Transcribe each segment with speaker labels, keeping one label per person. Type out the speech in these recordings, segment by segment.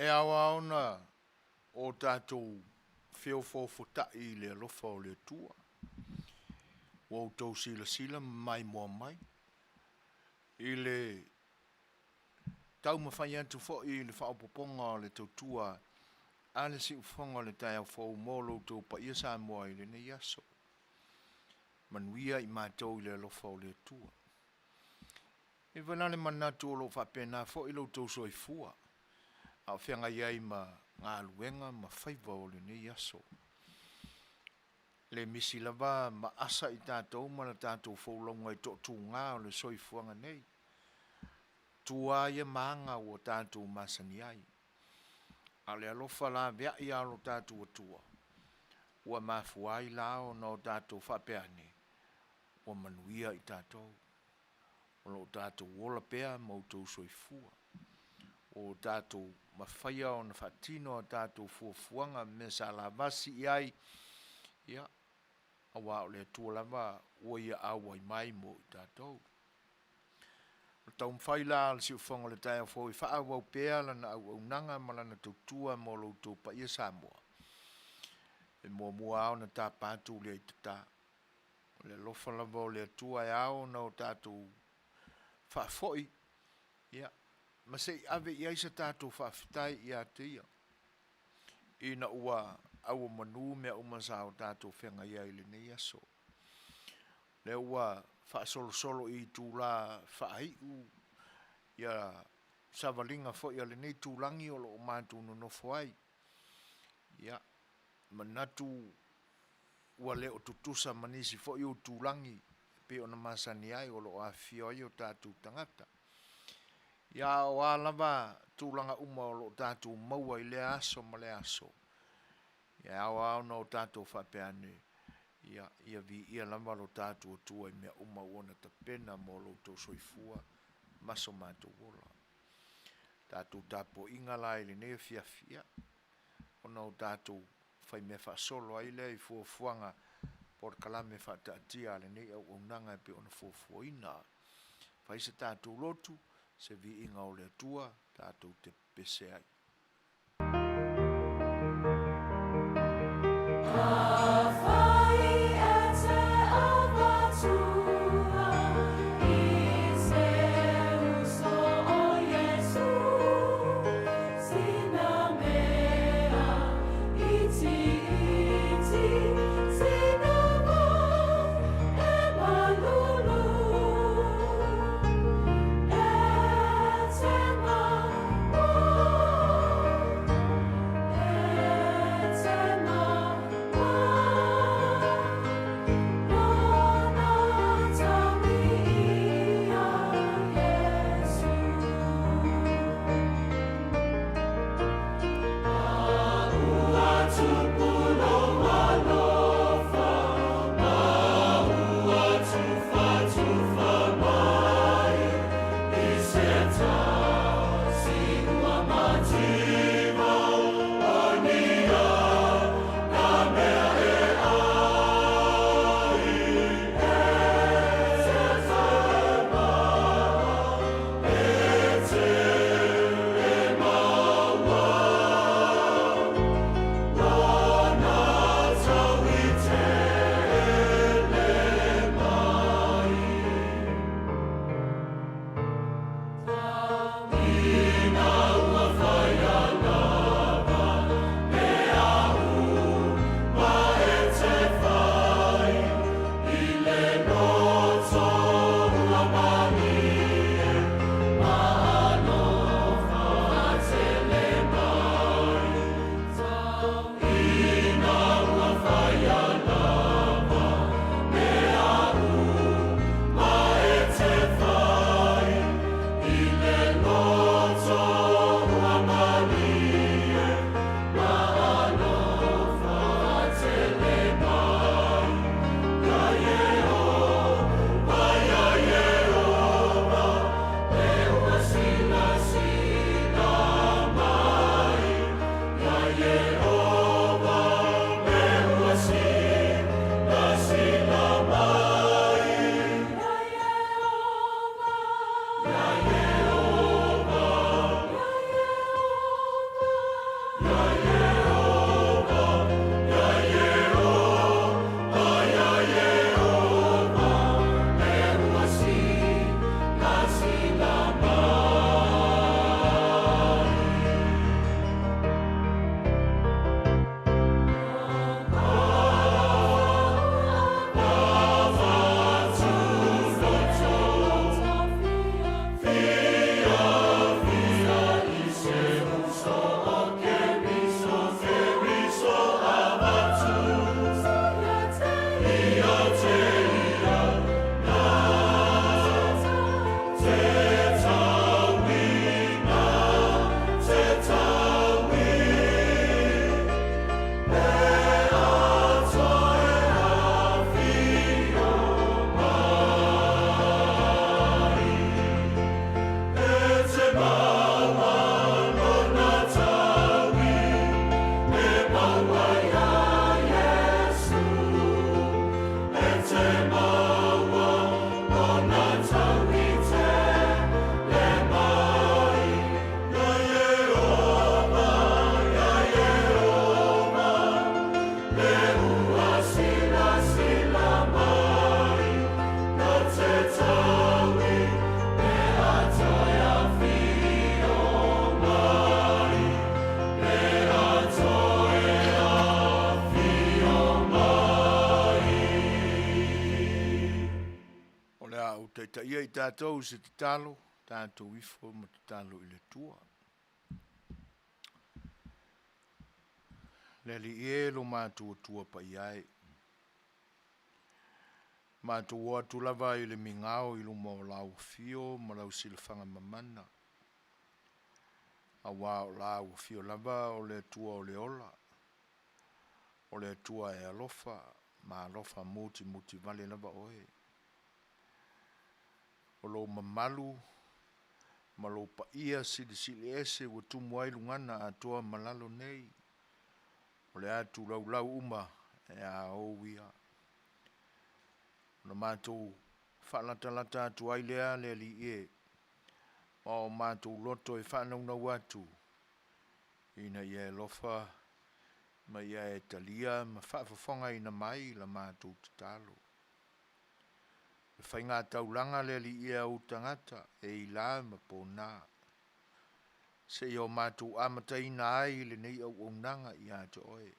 Speaker 1: E ao lava ona o tatou feofoofotai i le alofa o le Atua, ua outou silasila ma maimoa mai i le taumafai atu foi i le faaopoopoga o le tautua a le siufofoga o le taeao fou mo lo outou paia Samoa i lenei aso. Manuia i matou i le alofa o le Atua. E i ai la le manatu o lo o faapena foi lo outou soifua a o feagai ai ma galuega ma faiva o lenei aso. E le misi lava ma asa i tatou ma le tatou folauga i toatuga o le soifuaga nei. Tua ia ma aga ua tatou masani ai. A o le alofa laveai lava o lo tatou Atua ua mafua ai la ona o tatou faapea ane, ua manuia i tatou. O lo o tatou ola pea ma outou soifua. Ua o tatou mafaia ona faatino a tatou fuafuaga ma mea sa lavasi i ai, ia, aua o le Atua lava ua Ia auai mai mo i tatou. O le taumafai la o le siufofoga o le taeao fou e faaauau pea lana auaunaga ma lana tautua mo lo outou paia Samoa, e muamua lava ona tapa atu le aitata. O le alofa lava o le Atua e ao ona o tatou faafoi, ia, ma se i ave i ai se tatou faafetai ia te Ia, ina ua auomanu mea uma sa o tatou feagai ai i lenei aso. O lea ua faasolosolo i itula faaiu ia savaliga foi a lenei itulagi o lo o matou nonofo ai. Ia, manatu ua le o tutusa ma nisi foi o itulagi e pei ona masani ai o lo o afifio ai o tatou tagata. Ia a o a lava tulaga uma o lo o tatou maua i lea aso ma lea aso, e ao lava ona o tatou faapea ane, ia, ia viia lava lo tatou Atua i mea uma ua Ona tapena mo lo outou soifua ma so matou ola. Tatou tapuaiga la i lenei afiafi, ia, ona o tatou faimea faasolo ai lea i fuafuaga polokalame faataatia a lenei auaunaga e pei ona fuafuaina. Fai se tatou lotu, se viiga o le Atua tatou te pepese ai. tatou i se tatalo, tatou ifo ma tatalo i le Atua. Le Alii e lo matou Atua Paia e, matou o atu lava i le migao i luma o lau afio ma lau silafaga mamana, auā o lau afio lava o le Atua o le ola, o le Atua e alofa ma alofa mutimuti vale lava Oe. O lou mamalu ma lou paia silisili ese ua tumu ai luga atoa ma lalo nei, o le atu laulau uma e a ou ia. Ona matou faalatalata atu ai lea le Alii e, ma o matou loto e faanaunau atu, ina ia e alofa ma ia e talia ma faafofogaina mai la matou tatalo. O le faigataulaga le Alii e a ou tagata e ila ma pona, seia o matou amataina ai lenei auaunaga ia te Oe.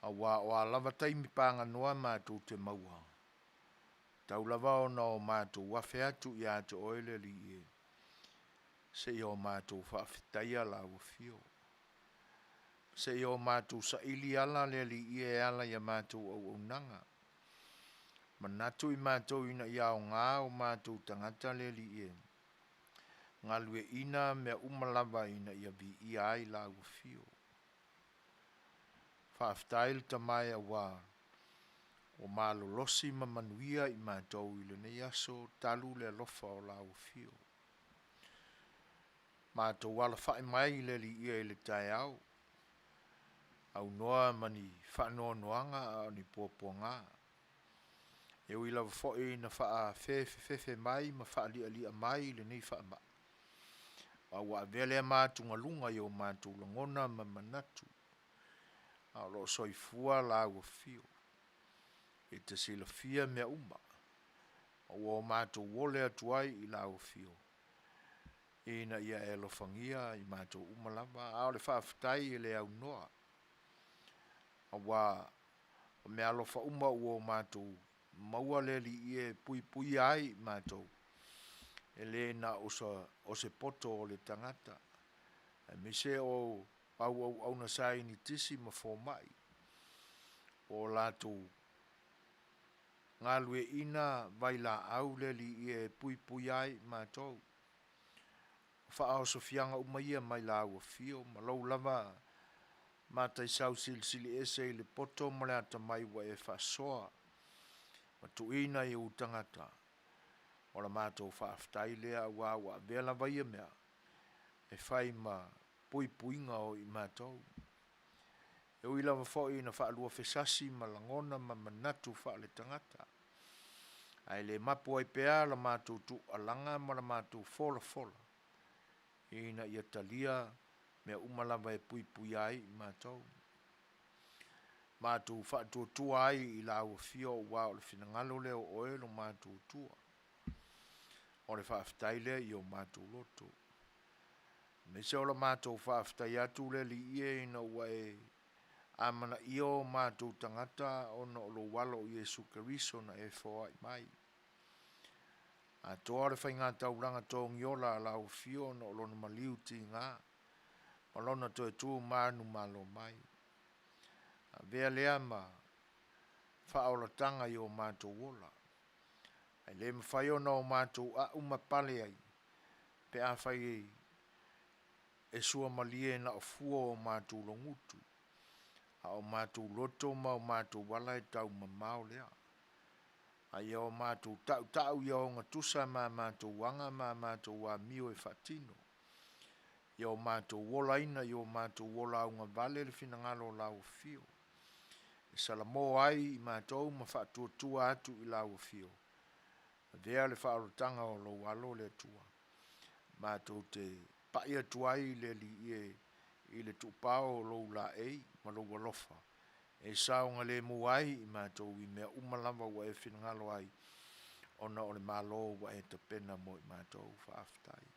Speaker 1: Auā o a lava taimi paganoa matou te maua, e tatau lava ona o matou afe atu ia te Oe le Alii e, seia o matou faafetaia lau afio. Seia o matou saili ala le Alii e e ala i a matou auaunaga. Manatu i matou ina ia aoga o matou tagata le Alii e, galueaina mea uma lava ina ia viia ai lau afio. Faafetai le Tama e auā ua malolosi ma manuia i matou i lenei aso talu le alofa o lau afio. Matou alafai mai le Alii e i le taeao, aunoa ma ni faanoanoaga a o ni puapuaga. E ui lava foi ina faafefefefe mai ma faalialia mai lenei faamai, ma ua avea lea ma atugaluga i o matou lagona ma manatu, a o lo o soifua lau afio. E te silafia mea uma, ma ua o matou ole atu ai i lau afio, ina ia e alofagia i matou uma lava, a o le faafetai e le aunoa, auā o meaalofa uma ua o matou maua le Alii e, e puipuia ai i matou, e le na o se poto o le tagata, aemaise o au auauna sainitisi ma fomai, o latou galueaina vailaau le Alii e, e puipuia ai i matou. O faaosofiaga uma ia mai lau afio ma lou lava mataisau silisili ese i le poto ma le atamai ua e faasoa ma tuuina i ou tagata. O la matou faafetai lea auā ua avea lava ia mea e fai ma puipuiga o i matou. E ui lava foi ina faaluafesasi ma lagona ma manatu faaletagata, ae le mapu ai pea la matou tuualaga ma la matou folafola, ina ia talia mea uma lava e puipuia ai i matou. Matou faatuatua ai i lau afio auā o le finagalo lea o Oe lo matou Atua. O le faafetai lea i o matou loto. Aemaise o le matou faafetai atu le Alii e ina ua e amanaia o matou tagata ona o lou alo o Iesu Keriso na e foai mai. Atoa le faigataulaga togiola a lau afio ona o lona maliu tiga ma lona toe tu manumalo mai. Avea lea ma faaolataga i o matou ola. Ae le mafai ona o matou aumapale ai, pe afai e suamalie na o fua o matou logutu, a o matou loto ma o matou ala e taumamao lea. A ia o matou tautau ia ogatusa ma a matou aga ma a matou amio e faatino. Ia o matou olaina ia o matou ola augavale le finagalo o lau afio, e salamo ai i matou ma faatuatua atu i lau afio, avea le faaolataga o lou Alo le Atua, matou te pai atu ai le Alii e i le tuupao o lou laei ma lou alofa, e saogalemu ai i matou i mea uma lava ua e finagalo ai, ona o le Malo ua e tapena mo i matou. Faafetai.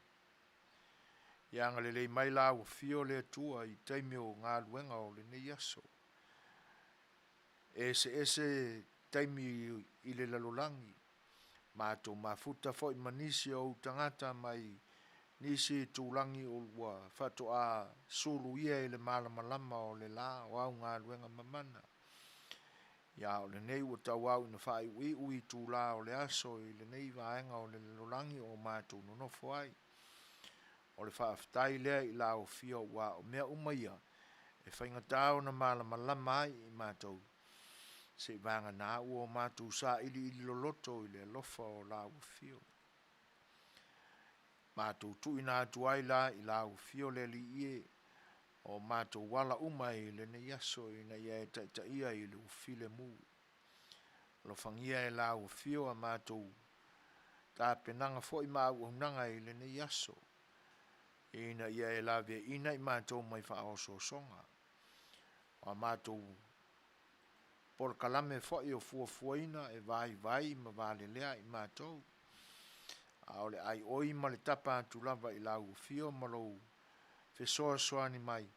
Speaker 1: Ia agalelei mai lau afio le Atua i taimi o galuega o lenei aso. E eseese taimi i le lalolagi. Matou mafuta foi ma nisi o ou tagata mai nisi itulagi ua faatoa suluia i le malamalama o le la o au galuega mamana. Ia a o lenei ua tauau ina faaiuiu itula o le aso i lenei vaega o le lalolagi o matou nonofo ai. O le faafetai lea i lau Afio aua o mea uma ia e faigata ona malamalama ai i matou, seivagana ua o matou sailiili loloto i le alofa o lau Afio. Matou tuuina atu ai la i lau Afio le Alii e, o matou ala uma i lenei aso ina ia e taitaia i lou filemu. Alofagia e lau Afio a matou tapenaga foi ma auaunaga i lenei aso, ina ia e laveaiina i matou mai faaosoosoga. O a matou polokalame foi o fuafuaina e vaivai ma valelea i matou, a o le aioi ma le tapa atu lava i lau Afio ma lou fesoasoani mai,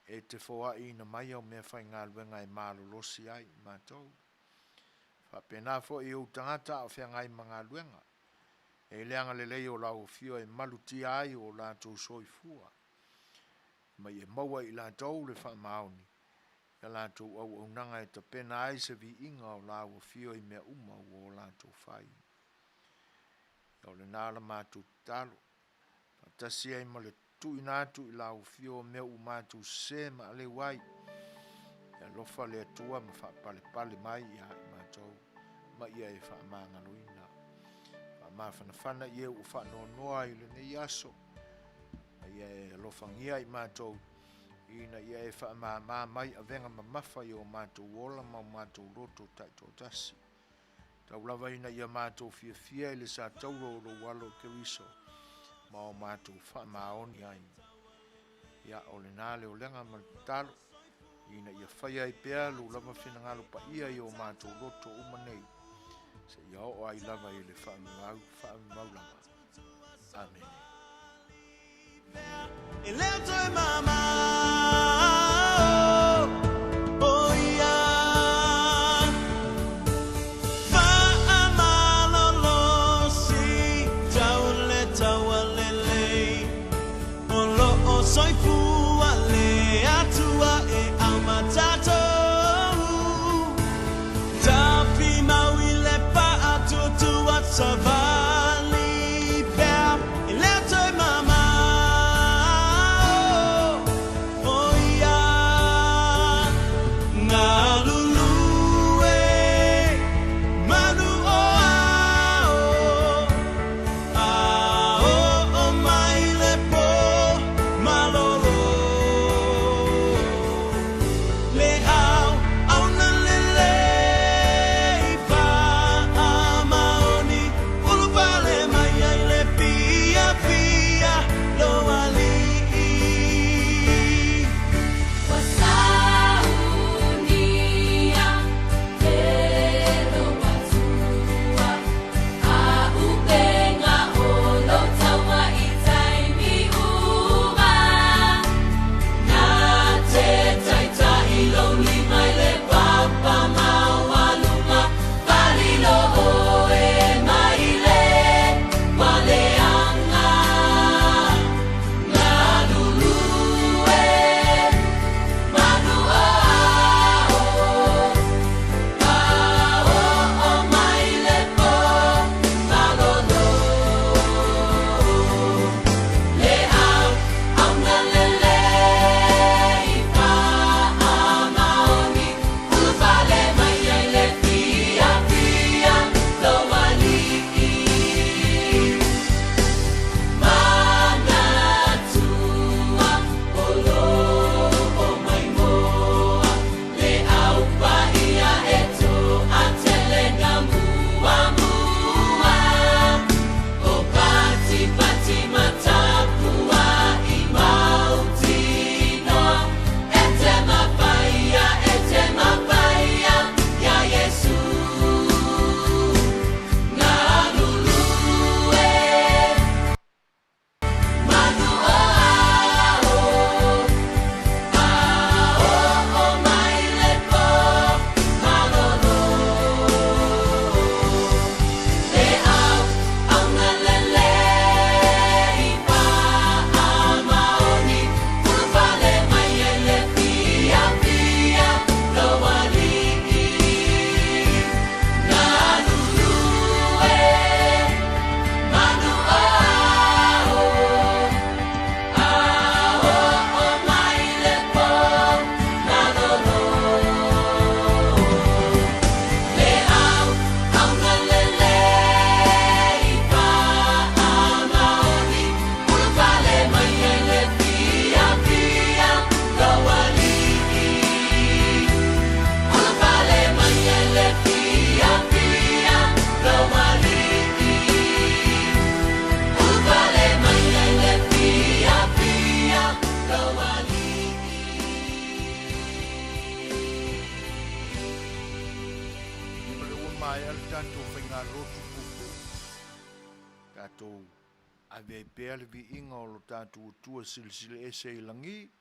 Speaker 1: e te foaiina mai au meafaigaluega e malolosi ai i matou. Faapena foi i ou tagata a o feagai ma galuega, e i ai le agalelei o lau Afio e malutia ai o latou soifua, ma ia maua e i latou le faamaoni i a latou auaunaga e tapena ai se viiga o lau Afio i mea uma ua latou fai. O lena la matou tatalo, faatasi ai ma le tuuina atu i lau Afio o mea ua matou sese ma aleu ai, e alofa le Atua ma faapalepale mai ia i matou, ma ia e faamagaloina. Faamafanafana i e ua faanoanoa i lenei aso, ma ia e alofagia i matou, ina ia e faamama mai avega mamafa i o matou ola ma o matou loto taitoatasi. Tau lava ina ia matou fiafia i le satauro o lou Alo o Keriso ma o matou faamaoni ai. Ia, o lena le olega ma le tatalo, ina ia faia ai pea lou lava finagalo paia i o matou loto uma nei, seia oo ai lava i le faavavau, faavavau lava. Amene.
Speaker 2: E le o toe mamao o ia Faamalolosi tau le taua lelei O lo o soifua le Atua e au ma tatou Tafimau i le faatuatua savali pea E le o toe mamao.
Speaker 1: Tatou ave ai pea le viiga o lo tatou Atua Silisili Ese i lagi,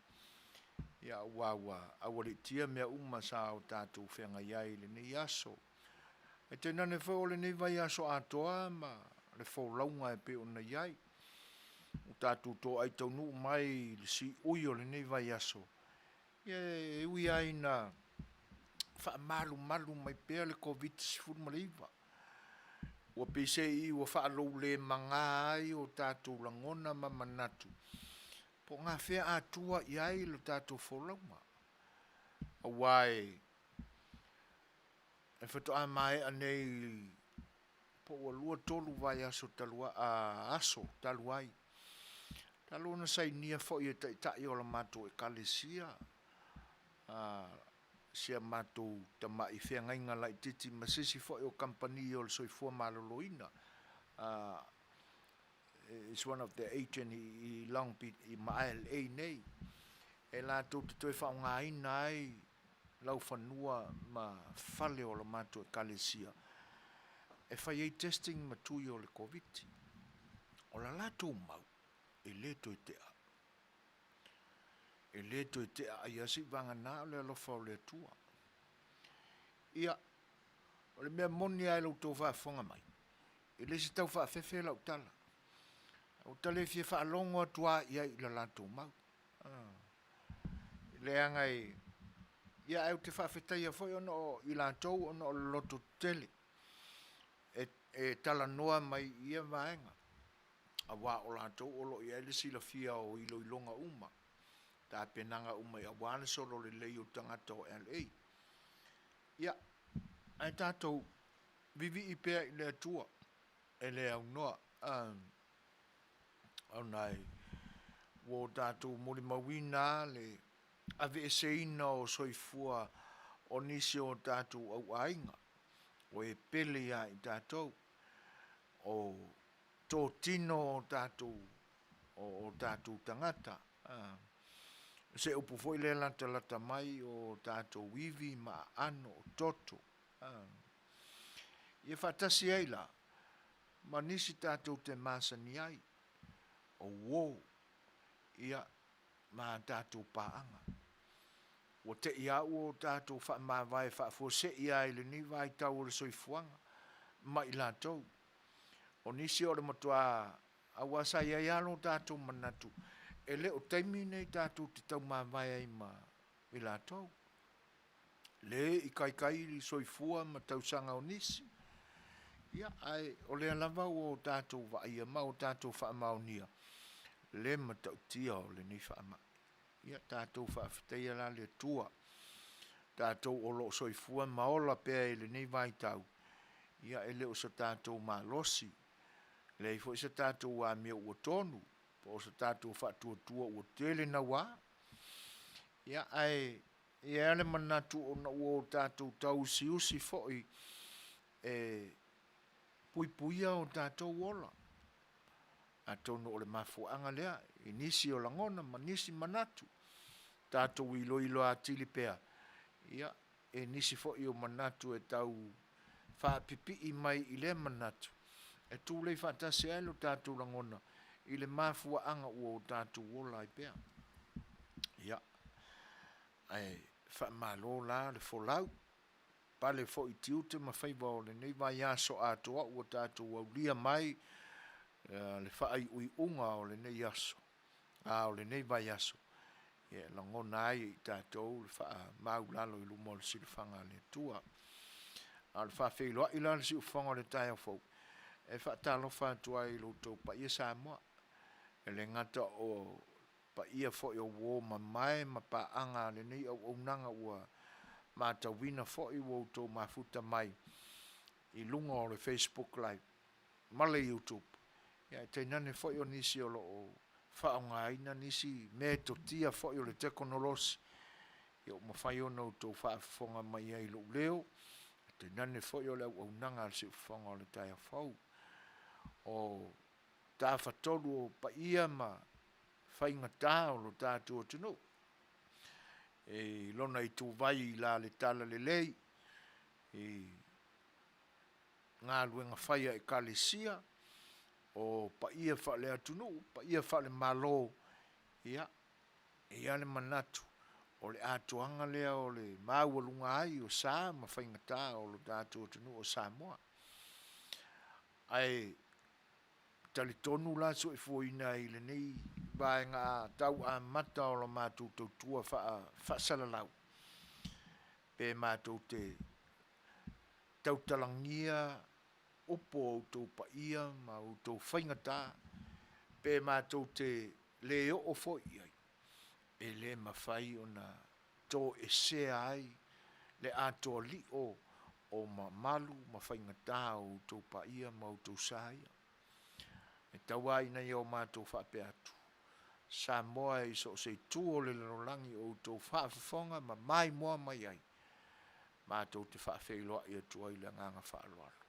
Speaker 1: ia aua ua aualiitia mea uma sa o tatou feagai ai i lenei aso. Ae tainane foi o lenei vaiaso atoa ma le folauga e pei ona i ai, ua tatou toai taunuu mai i le siui o lenei vaiaso, ia e ui lava ina faamalumalu mai pea le Koviti-19, ua peiseai ua faaloulemaga ai o tatou lagona ma manatu, po o gafea a tua i ai le tatou folauga. Aua e faatoa maea nei po ua 2, 3 vaiaso talu aso talu ai, talu ona sainia foi e Taitai o le matou Ekalesia si a matou tamai feagaiga laitiiti ma se isi foi o kamupani o le soifua maloloina, is one of the agent i Long Beach ma LA nei, e latou te toe faaaogaina ai laufanua ma fale o le matou Ekalesia e fai ai testing ma tui o le Koviti. O la latou mau, e le toe tea. E le toe tea ai lava seivagana o le alofa o le Atua. Ia, o le mea moni lava i lo outou faafofoga mai, e le se tau faafefe lau tala. Ua ta le fia faalogo atu lava i ai i le latou mau. Leaga e, ia ae ou te faafetaia foi ona o i latou ona o le lototetele e talanoa mai i ia vaega, aua o latou o lo o i ai le silafia o iloiloga uma, tapenaga uma aua le sololelei o tagata o LA. Ia, ae tatou vivii pea i le Atua e le aunoa ona ua tatou molimauina le aveeseina o soifua o nisi o tatou auaiga, o e pele ia i tatou, o totino o tatou o tatou tagata. O se upu foi lea latalata mai o tatou ivi ma aano o toto. Ia faatasi ai la ma nisi tatou te masani ai, o uo, ia, ma a tatou paaga. Ua te i lava ua tatou faamavae faafuasei lava i lenei vaitau o le soifuaga ma i latou. O nisi o le matua, aua sa i ai lava lo tatou manatu, e le o taimi lenei tatou te taumavae ai ma i latou. Le i kaikai le soifua ma tausaga o nisi, ia, ae o lea lava ua o tatou vaaia ma o tatou faamaonia le matautia o lenei faamai. Ia tatou faafetaia la le Atua, tatou o lo o soifua ma ola pea i lenei vaitau, ia e le o so tatou malosi, leai foi so tatou amio ua tonu, po o se tatou faatuatua ua tele naua, ia ae i ai lava le manatu ona ua tatou tauusiusi foi e puipuia o tatou ola. Atonu o le mafuaaga lea i nisi o lagona ma nisi manatu, tatou iloilo atili pea, ia, e nisi foi o manatu e tau faapipii mai i lea manatu, e tulei faatasi ai lo tatou lagona i le mafuaaga ua o tatou ola ai pea. Ia, ae faamalo la le folau, pale foi i tiute ma faiva o lenei vaiaso atoa ua tatou aulia mai le faaiuiuga o lenei aso, a o lenei vaiaso, e lagona ai e i tatou le faamaualalo i luma o le silafaga a le Atua. A o le faafeiloai la o le siufofoga o le taeao fou, e faatalofa atu ai i lo outou paia Samoa, e le gata o paia foi o uo mamae ma paaga a lenei auaunaga ua matauina foi ua outou mafuta mai i luga o le Facebook Live ma le YouTube, ae tainane foi o nisi o lo o faaaogaina nisi metotia foi o le tekonolosi ua mafai ona outou faafofoga mai ai i lou leo, tainane foi o le auaunaga a le Siufofoga o le taeao fou. O tafatolu o paia ma faigata o lo tatou atunuu i lona ituvai i la le talalelei, i galuega fai a Ekalesia. O paia faale-atunuu, paia faale-Malo, ia, e i ai le manatu, o le atoaga lea o le maualuga ai o sa ma faigata o lo tatou atunuu o Samoa. Ae talitonu la soifuaina i lenei vaega tau amata o la matou tautua faasalalau, pe matou te tautalagia upu o outou paia ma outou faigata, pe matou te le oo foi i ai, e le mafai ona toesea ai le atoa lio o mamalu ma faigata o outou paia ma outou sa ia. E tau lava ina o matou faapea atu, Samoa i so o se itu o le lalolagi o outou faafofoga ma maimoa mai ai, matou te faafeiloai atu ai i le agaga faaaloalo.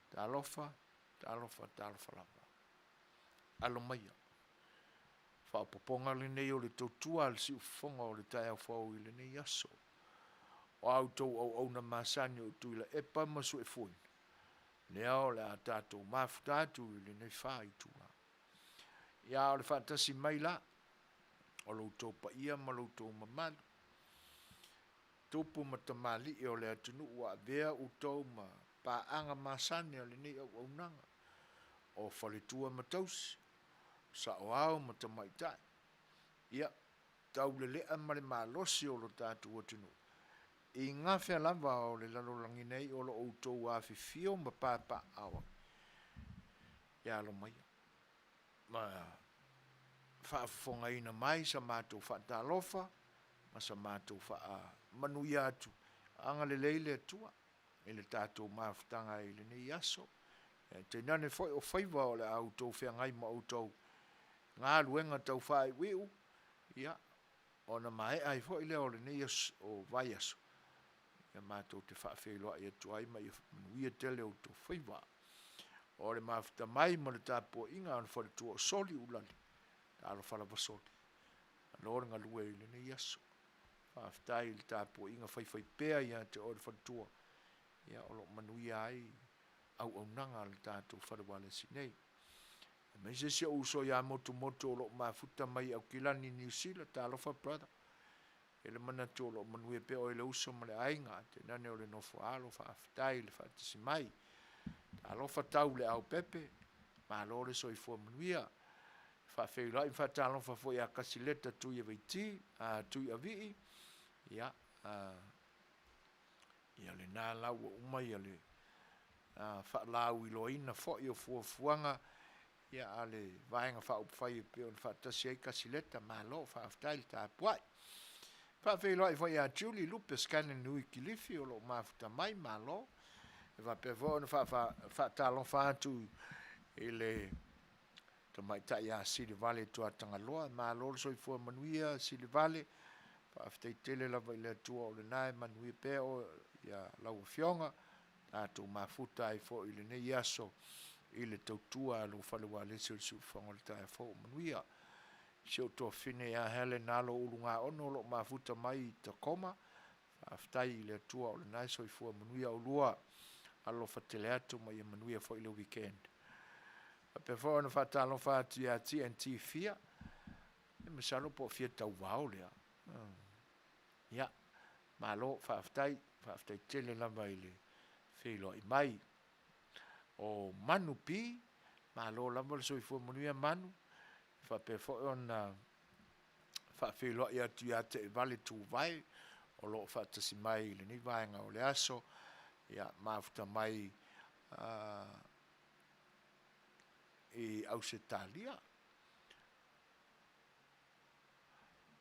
Speaker 1: Talofa, talofa, talofa lava. Alo maia, faaopoopoga lenei o le tautua a le siufofoga o le taeao fou i lenei aso. O a outou auauna masani o Tuilaepa ma Suefuina, lea o le a tatou mafuta atu i lenei fa itula. Ia, a o le faatasi mai la o lo outou paia ma lo outou mamalu, tupu ma tamalii o le atunuu ua avea outou ma paaga masani a lenei auaunaga, o faletua ma tausi, saoao ma tamaitai, ia, taulelea ma le malosi o lo tatou atunuu i gafea lava o le lalolagi nei o lo o outou afifio ma papaaao ai, ia alo maia ma faafofogaina mai sa matou faatalofa ma sa matou faamanuia atu. Agalelei le Atua i le tatou mafutaga i lenei aso, ae tainane foi o faiva o le a outou feagai ma outou galuega tau faaiuiu, ia, ona maea ai foi lea o lenei aso, o vaiaso, ia matou te faafeiloai atu ai ma ia manuia tele outou faiva. O le mafuta mai ma le tapuaiga a le faletua o Soli Uelale, talofa lava Soli, malo le galue i lenei aso. Faafetai i le tapuaiga faifaipea ia te oe le faletua, ia o lo o manuia ai auaunaga a le tatou fale ualesi nei. Aemaise si ou uso ia Motumotu o lo o mafuta mai Aukilani Niu Sila, talofa brother. E le manatu o lo o manuia pea oe le uso ma le aiga, tainane o le nofo alo, faafetai le faatasi mai. Talofa tau le aupepe, malo le soifua manuia. Faafeiloai ma faatalofa foi ia Kasileta Tuiavaiti, a Tuiavii, ia, ia lena la ua uma ia le faalauiloaina foi o fuafuaga ia a le Vaega Faaupufai e pei ona faatasi ai Kasileta, malo faafetai le tapuai. Faafeiloai foi ia Julie Lupe Scanlan Nui Kilifi o lo o mafuta mai, malo. E faapea foi ona faatalofa atu i le tamaitai ia Silivale Tuatagaloa, malo le soifua manuia Silivale, faafetai tele lava i le Atua o lena e manuia pea oe ia lau Afioga, tatou mafuta ai foi i lenei aso i le tautua a lou fale ualesi o le siufofoga o le taeao fou. Manuia. Si ou tuafafine ia Helen Alo Ulugaono o lo o mafuta mai i Tacoma, faafetai i le Atua o lena e soifua manuia oulua, alofa tele atu ma ia manuia foi le weekend. Faapea foi ona faatalofa atu ia TNT Fia, e masalo po o Fia Tauvao lea. Ia, malo, faafetai, faafetai tele lava i le feiloai mai. O Manu P, malo lava le soifua manuia Manu, faapea foi ona faafeiloai atu ia Teevale Tuvae o lo o faatasi mai i lenei vaega o le aso, ia mafuta mai i Ausetalia.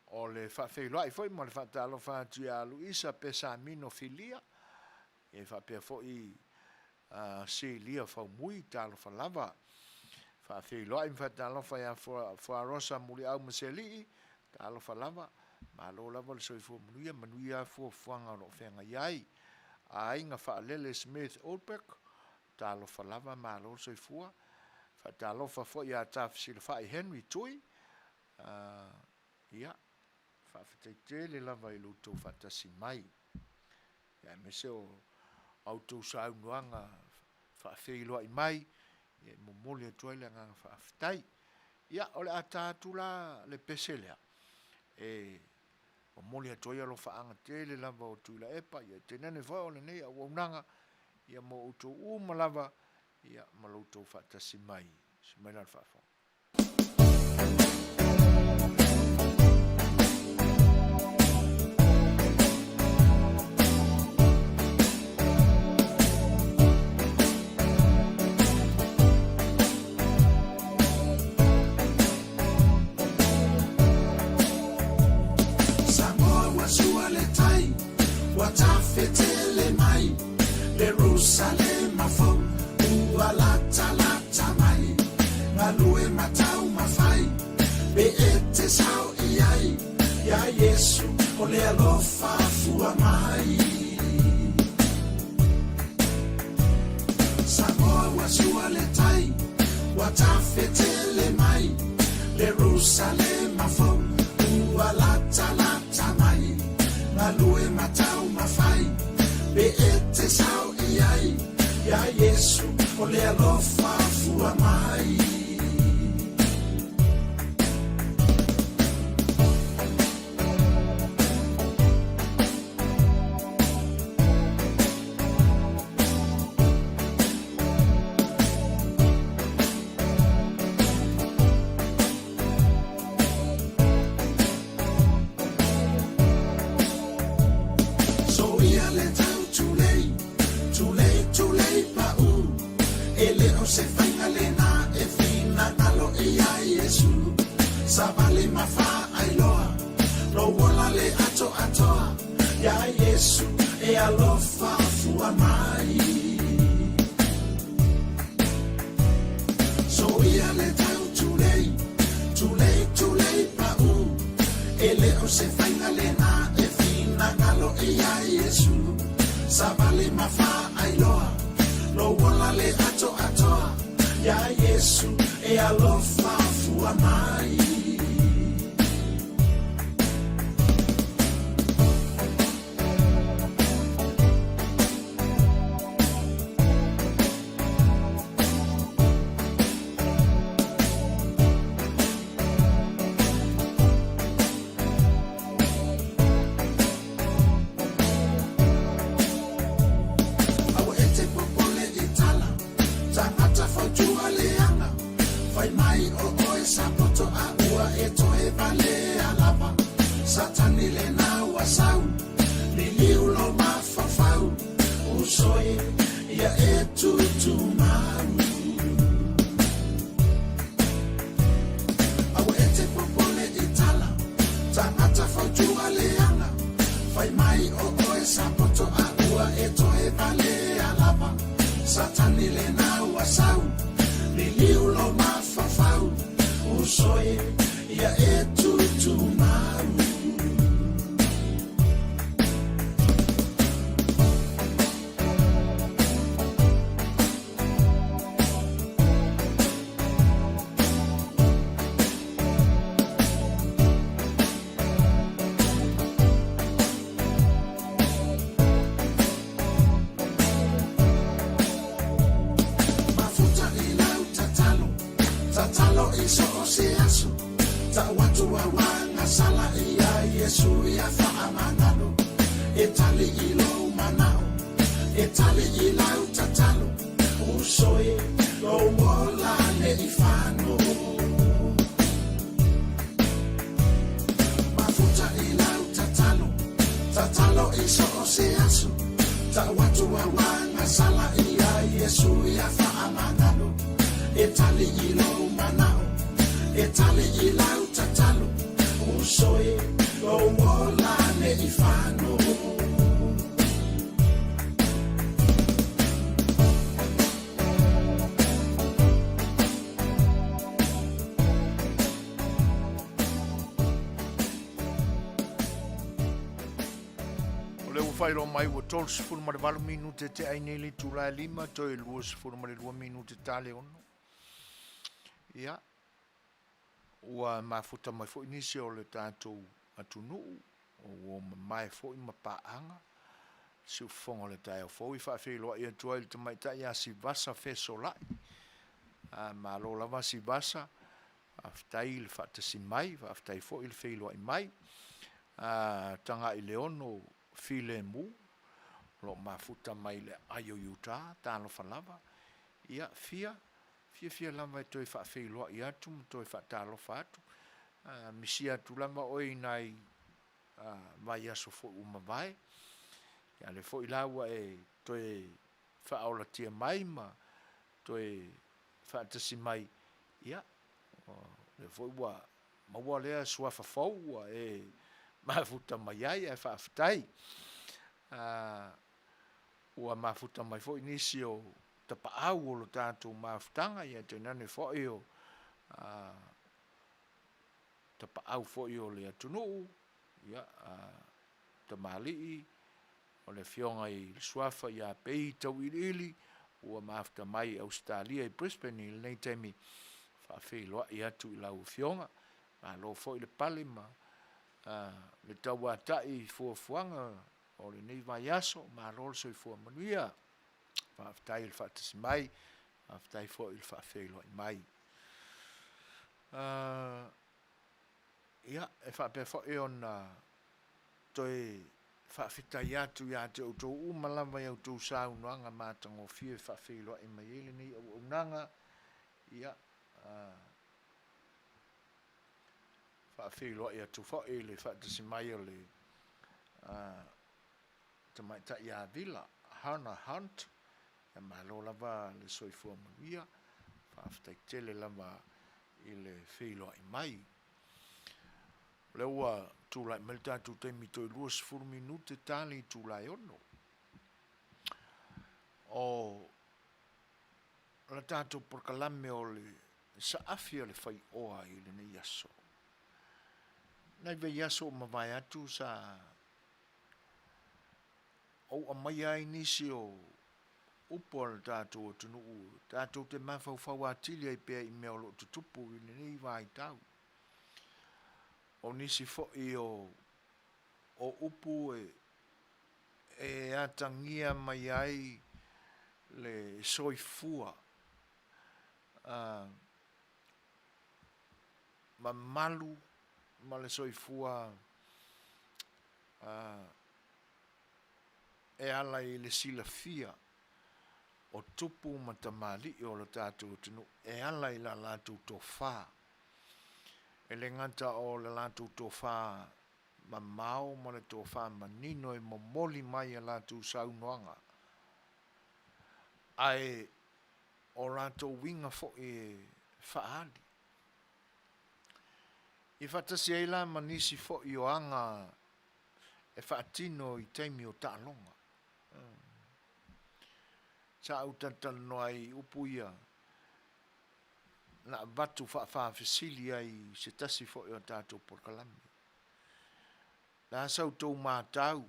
Speaker 1: O le faafeiloai foi ma le faatalofa atu ia Luisa Pesamino Filia, e faapea foi Silia Faumui, talofa lava. Faafeiloai ma faatalofa ia Fuarosa Muliau Maselii, talofa lava, malo lava le soifua manuia, manuia fuafuaga o lo o feagai ai. Aiga Faalele Smith Oldberg, talofa lava, malo le soifua. Faatalofa foi ia Tafesilafai Henry Tui, ia, faafetai tele lava i lo outou faatasi mai, aemaise o a outou saunoaga faafeiloai mai. Ia, e momoli atu ai le agaga faafetai. Ia, o le a ta atu la le pese lea, e momoli atu ai alofaaga tele lava o Tuilaepa, ia tainane foi o lenei auaunaga, ia mo outou uma lava, ia ma lo outou faatasi mai. Si mai la le faafofoga.
Speaker 2: Samoa ua sua le tai, ua tafetele mai, Ierusalema fou ua latalata mai, Galue ma taumafai, be e te sao i ai, Iā Iesu o le alofa fua mai. Samoa ua sua le tai, ua tafetele mai, Ierusalema fou ua latalata mai, Galue ma taumafai, be e te sao i ai, Iā Iesu o le alofa fua mai. Soia le tau tulei, tulei, tulei pa'u, E le o se faiga lena e finagalo i ai Iesu. Savali ma faailoa, lou ola le atoatoa, Iā Iesu e alofa fua mai. Soia le tau tulei, tulei, tulei pa'u, E le o se faiga lena e finagalo i ai Iesu. Savali ma faailoa, lou ola le atoatoa, Iā Iesu e alofa fua mai. Aua e te popole i tala, tagata fautua leaga, fai mai o oe sapoto a ua e toe valea lava. Satani lena ua sau, liliu lou mafaufau, uso e, ia e tutumau. Aua e te popole i tala, tagata fautua leaga, fai mai o oe sapoto a ua e toe valea lava. Satani lena ua sau, liliu lou mafaufau, uso e, ia e tutumau. Mafuta i lau tatalo, tatalo i so o se aso, Tau atu au agasala ia Iesu ia faamagalo, E tali i lou manao, e tali i lau tatalo, Uso e, lou ola ne i fano. Mafuta i lau tatalo, tatalo i so o se aso, Tau atu au agasala ia Iesu ia faamagalo, E tali i lou manao, e tali i lau tatalo, Uso e, lou ola ne i fano.
Speaker 1: O lea ua faailoa mai ua 38 minute te ai nei le itula e 5 toe 22 minute ta le 6. Ia, ua mafuta mai foi nisi o le tatou atunuu, o uo mamae foi ma paaga, siufofoga o le taeao fou i faafeiloai atu ai i le tamaitai ia Sivasa Fesolai. Malo lava Sivasa, faafetai le faatasi mai, faafetai foi le feiloai mai. Tagaileono Filemu, o lo o mafuta mai le aai o Utah, talofa lava. Ia, fia, fiafia lava e toe faafeiloai atu ma toe faatalofa atu. Misia atu lava oe i nai vaiaso foi ua mavae, a o lea foi la ua e toe faaolatia mai ma toe faatasi mai, ia, o lea foi ua maua lea suafa fou ua e mafuta mai ai, ae faafetai. Ua mafuta mai foi nisi o tapaau o le tatou mafutaga, ae tainane foi o tapaau foi o le atunuu, tamalii, o le afioga i le suafa ia Pei Tauiliili ua mafuta mai i Ausetalia i Brisbane i lenei taimi, e faafeiloai atu i lau afioga, malo foi le pale ma le tauatai i fuafuaga o lenei vaiaso, malo le soifua manuia. Faafetai le faatasi mai, faafetai foi le faafeiloai mai. Ia, e faapea foi ona toe faafetai atu ia te outou uma lava i a outou saunoaga matagofie e faafeiloai mai ai lenei auaunaga, ia, faafeiloai atu foi i le faatasi mai o le tamaitai ia Vila Hannah Hunt, ia malo lava le soifua manuia, faafetai tele lava i le feiloai mai. O lea ua tulai mai le tatou taimi toe 20 minute ta le itula e 6. O le tatou polokalame o le saafi a le faioa i lenei aso. Nai vaiaso ua mavae atu sa ou aumaia ai nisi o upu a le tatou atunuu tatou te mafaufau atili ai pea i mea o lo o tutupu i lenei vaitau. O nisi foi o upu e atagia mai ai le soifua mamalu ma le soifua e ala i le silafia o tupu ma tamalii o le tatou atunuu e ala i la latou tofa. E le gata o le latou tofa mamao ma le tofa manino e momoli mai a latou saunoaga, ae o latou uiga foi e faaali. E faatasi ai la ma nisi foi o aga e faatino i taimi o taaloga. Sa ou talatalanoa ai i upu ia na avatu faafaafesili ai i se tasi foi o tatou polokalame. O le a sa outou matau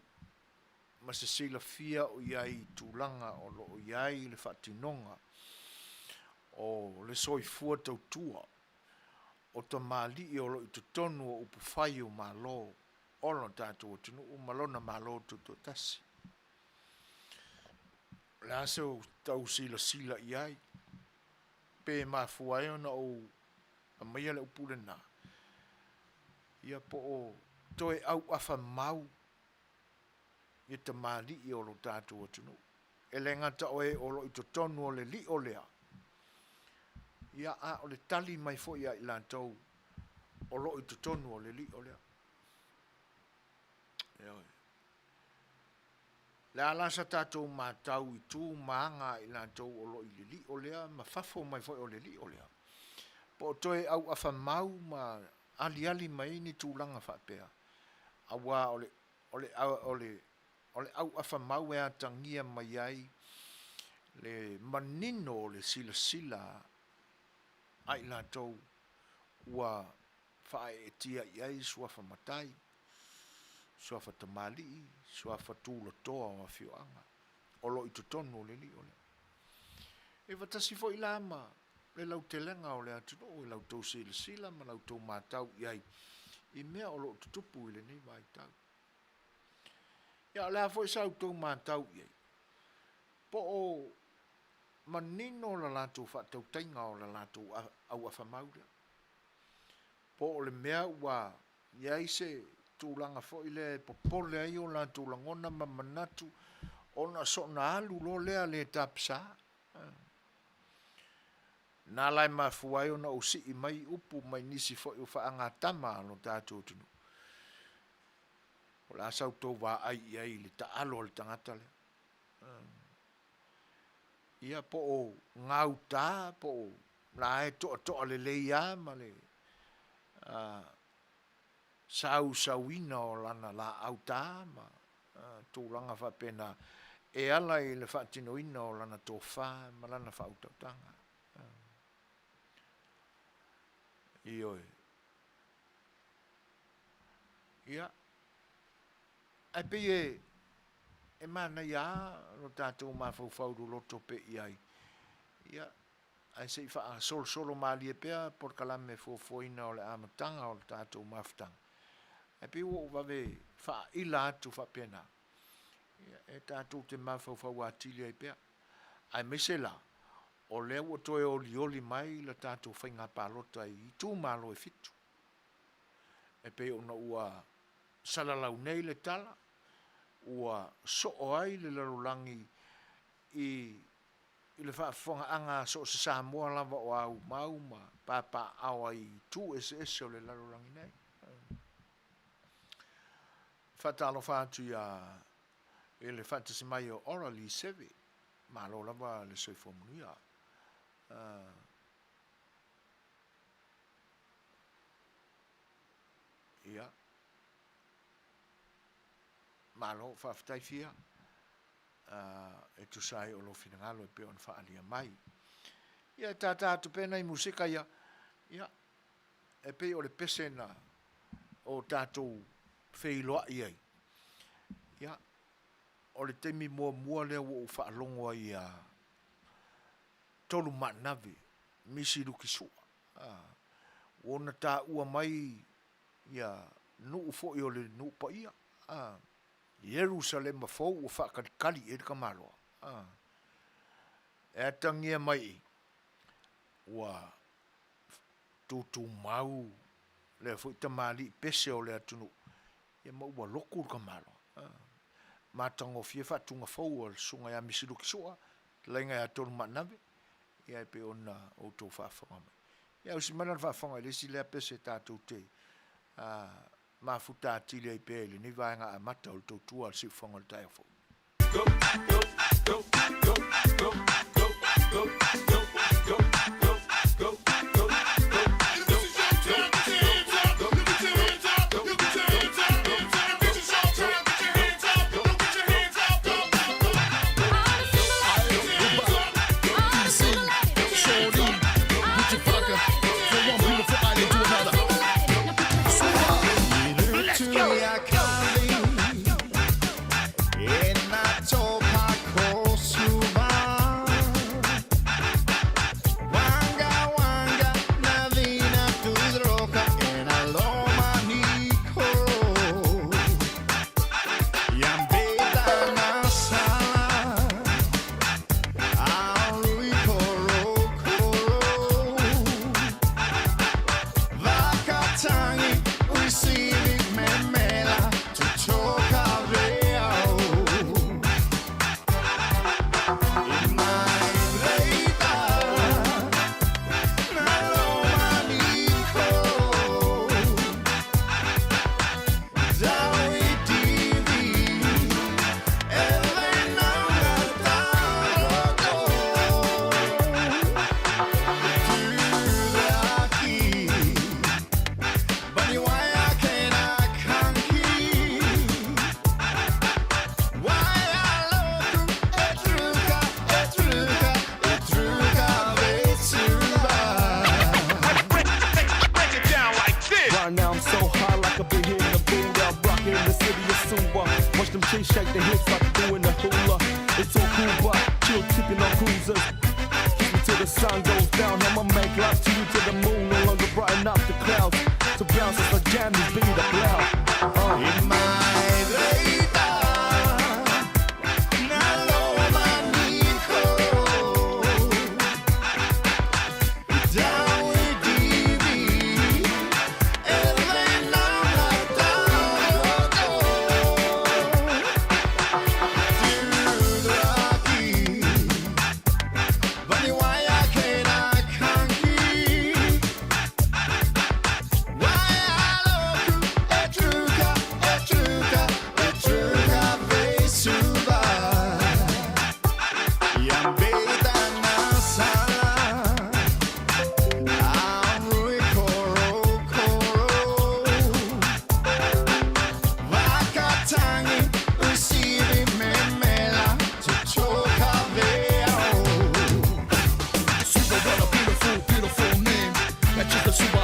Speaker 1: ma se silafia o i ai i tulaga o lo o i ai le faatinoga o le soifua tautua o tamalii o lo o i totonu o upufai o Malo o lo tatou atunuu ma lona Malo Tutoatasi? O le a se tau silasila i ai? Pe mafua ai ona ou aumaia le upu lena, ia po o toe auafa mau ia tamalii o lo tatou atunuu. E le gata o e o lo o i totonu o le lio lea, ia a o le tali mai foi ia i latou o lo o i totonu o le lio lea. Ioe. Le a la sa tatou matau i tu ma aga a i latou o lo o i le lio lea ma fafo mai foi o le lio lea, po o toe auafa mau ma aliali mai ai ni tulaga faapea, aua o le, o le, o le, o le auafa mau e atagia mai ai le manino o le silasila a i latou ua faaeetia i ai suafa matai, suafa tamalii, suafa tulatoa o afioaga o lo o i totonu o le lio lea. E faatasi foi la ma le lautelega o le atunuu i la outou silasila ma la outou matau i ai i mea o lo o tutupu i lenei vaitau. Ia o le a foi sa outou matau i ai, po o. manino la latou faatautaiga o la latou auafa mau lea. Po o le mea ua i ai se tulaga foi lea e popole ai o latou lagona ma manatu ona soona alu loa lea le tapisa. Na la e mafua ai ona ou sii mai upu mai nisi foi o faagatama a lo tatou atunuu. O le a sa outou vaai i ai i le taalo a le tagata lea. Ia po o gauta po o la e toatoa lelei lava ma le sausauina o lana laau ta ma tulaga faapena e ala i le faatinoina o lana tofa ma lana faautautaga. Ioe. Ia, ae pei e e manaia lava lo tatou mafaufau loloto pea i ai, ia, ae se i faasolosolo malie pea polokalame fuafuaina o le amataga o le tatou mafutaga, ae pei ua ou vave faaila atu faapena, ia, e tatou te mafaufau atili ai pea, aemaise la o lea ua toe olioli mai le tatou faiga palota i itumalo e fitu, e pei ona ua salalau nei le tala, ua soo ai le lalolagi i le faafofogaaga a so o se Samoa lava o aumau ma papaaao ai i itu eseese o le lalolagi nei. Faatalofa atu ia i le faatasi mai o Oralee Seve, malo lava le soifua manuia. Ia, malo, faafetai Fia e tusa ai o lou finagalo e pei ona faaalia mai. Ia, e tata atu pea nai musika ia, ia, e pei o le pese na o tatou feiloai ai, ia, o le taimi muamua lea ua ou faalogo ai ia Tolumaanave, Misi Lukisua, ua ona taua mai ia nuu foi o le nuu paia, Ierusalema fou ua faatalitali i ai le tamaloa, e atagia mai i i, ua tutumau lea foi tamalii pese o le atunuu, ia ma ua lotu le tamaloa. Matagofie faatuga fou a le Susuga ia Misi Lukisua, fetalaiga ia Tolumaanave, ia e pei ona outou faafofoga mai. Ia ausi mai lana faafofoga i le isi lea pese tatou te mafuta atili ai pea i lenei vaega amata o le tautua a le siufofoga o le taeao fou.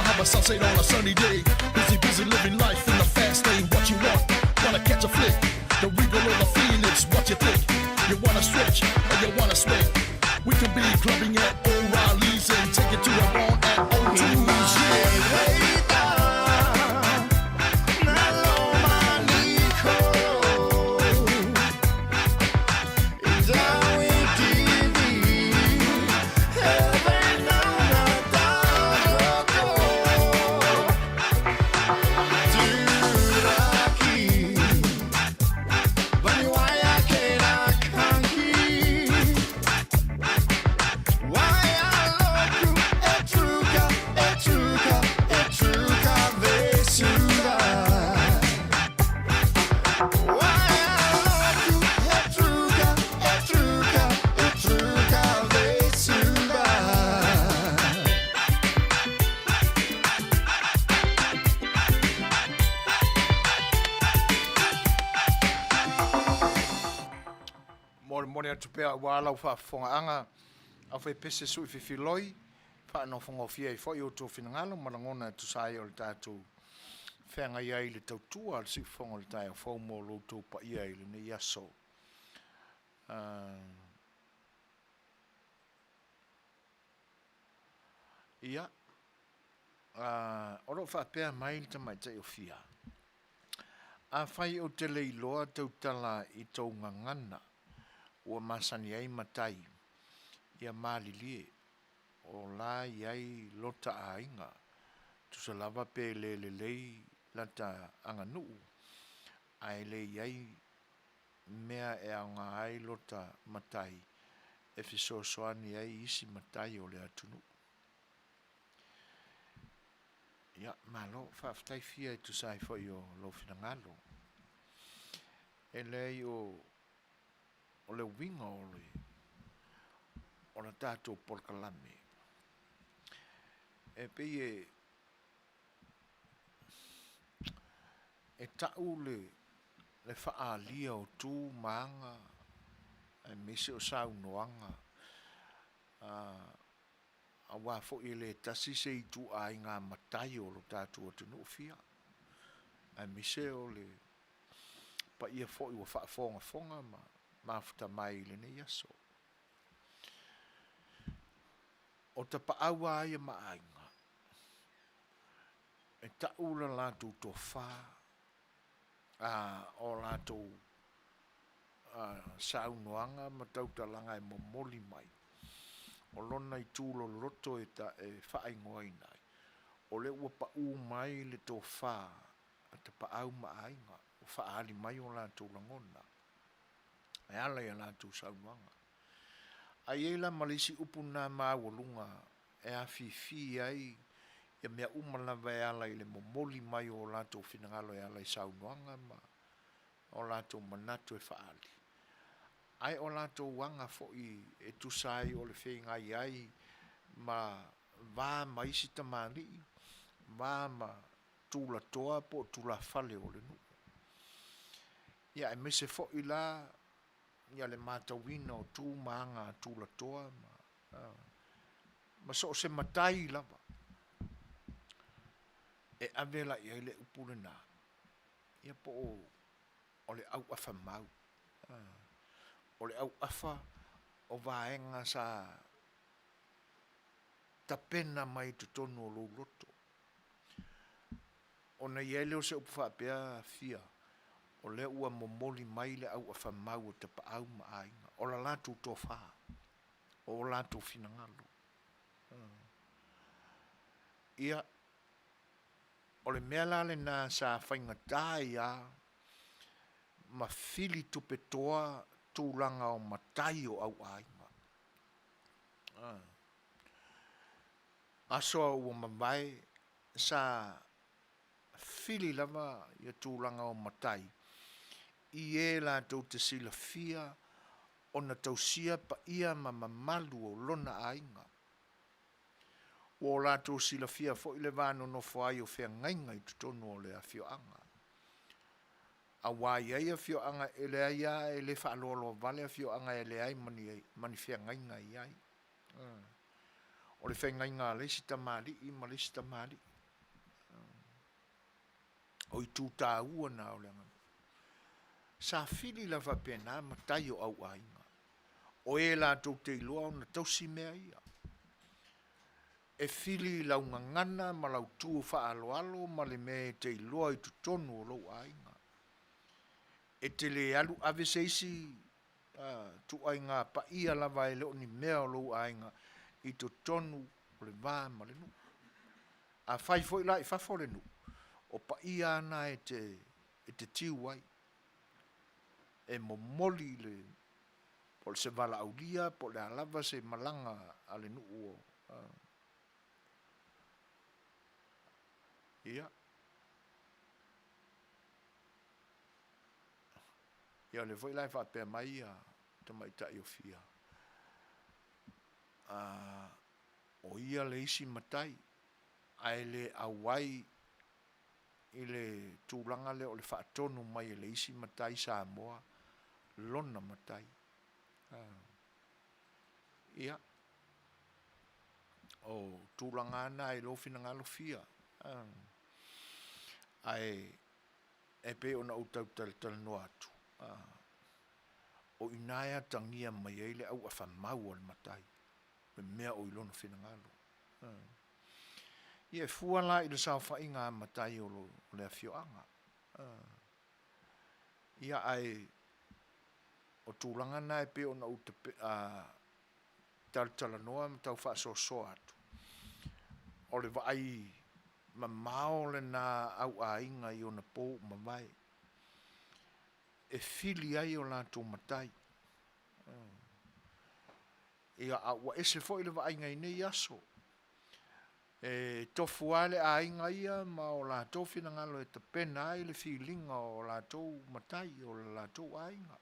Speaker 2: Wanna have a sunset on a sunny day. Busy, busy living life in the fast lane. What you want? Wanna catch a flick? The Regal or the Phoenix? What you think? You wanna stretch or you wanna sweat? We can be clubbing at O'Reilly's and take it to the barn at O2's. Yeah.
Speaker 1: Molemole atu pea aua lau faafofogaaga aufaipese sui fefiloi, faanofogofie ai foi outou finagalo ma lagona e tusa ai o le tatou feagai ai i le tautua a le siufofoga o le taeao fou mo lo outou paia i lenei aso. Ia, o lo o faapea mai le tamaitai o Fia, Afai ou te le iloa tautala i tou gagana ua masani ai matai, ia malilie, o la i ai lota aiga, tusa lava pe le lelei lata aganuu, ae le i ai mea e aoga ai lota matai e fesoasoani ai i isi matai o le atunuu. Ia, malo, faafetai Fia e tusa ai foi o lou finagalo. E leai o, o le uiga o le, o le tatou polokalame, e pei e, e tau le, le faaalia o tu ma aga aemaise o saunoaga aua foi e le tasi se ituaiga matai o lo tatou atunuu fia, aemaise o le paia foi ua faafogafoga ma mafuta mai i lenei aso. O tapaau lava ia ma aiga, e tau le latou tofa, o latou saunoaga ma tautalaga e momoli mai, o lona itu loloto e faaigoaina ai, o lea ua pau mai le tofa a tapaau ma aiga, ua faaali mai o latou lagona e ala i a latou saunoaga. Ae i ai la ma le isi upu lena maualuga e afifi ai ia mea uma lava e ala i le momoli mai o latou finagalo e ala i saunoaga ma o latou manatu e faaali, ae o latou aga foi e tusa ai o le feagai ai ma va ma isi tamalii, va ma tulatoa po o tulafale o le nuu. Ia aemaise foi la ia le matauina o tu ma aga a tulatoa ma ma so o se matai lava e ave la i ai le upu lena, ia po o le auafa mau. O le auafa o vaega sa tapena mai i totonu o lou loto. Ona i ai lea o se upu faapea, Fia, o lea ua momoli mai le auafa mau o tapaau ma aiga, o la latou tofa, o o latou finagalo. Ia, o le mea la lena sa faigata ai lava ma fili tupe toa tulaga o matai o au aiga. Aso a ua mavae sa fili lava ia tulaga o matai i e latou te silafia ona tausia paia ma mamalu o lona aiga. Ua o latou silafia foi le va nonofo ai o feagaiga i totonu o le afioaga. Aua e i ai afioaga e leai lava e le faaloaloa vale afioaga e leai ma ni, ma ni feagaiga e i ai. O le feagaiga a le isi tamalii ma le isi tamalii. O itu taua na o le aganuu. Sa fili la faapena matai o au aiga, o e latou te iloa ona tausi mea ia. E fili i lau gagana ma lau tu faaaloalo ma le mea e te iloa i totonu o lou aiga. E te le alu ave se isi ituaiga paia lava e le o ni mea o lou aiga i totonu o le va ma le nuu. Afai foi la i fafo le nuu, o paia lava na e te tiu ai, e momoli le, po o se valaaulia po o le a lava se malaga a le nuu. Ia, ia o lea foi la e faapea mai ia tamaitai o Fia, o ia le isi matai ae le auai i le tulaga lea o le faatonu mai e le isi matai Samoa lona matai. Ia, o tulaga lava na i lou finagalo Fia, ae e pei ona ou tau talatalanoa atu, o i ina e atagia mai ai le auafa mau a le matai, le mea o i lona finagalo. Ia e fua la i le saofaiga a matai o le afioaga. Ia ae o tulaga na e pei ona ou talatalanoa ma tau faasoasoa atu, o le vaai mamao lena a au aiga i ona po ua mavae, e fili ai o latou matai. Ia, a ua ese foi le vaaiga i nei aso, e tofu lava le aiga ia ma o latou finagalo e tapena ai le filiga o latou matai o le latou aiga.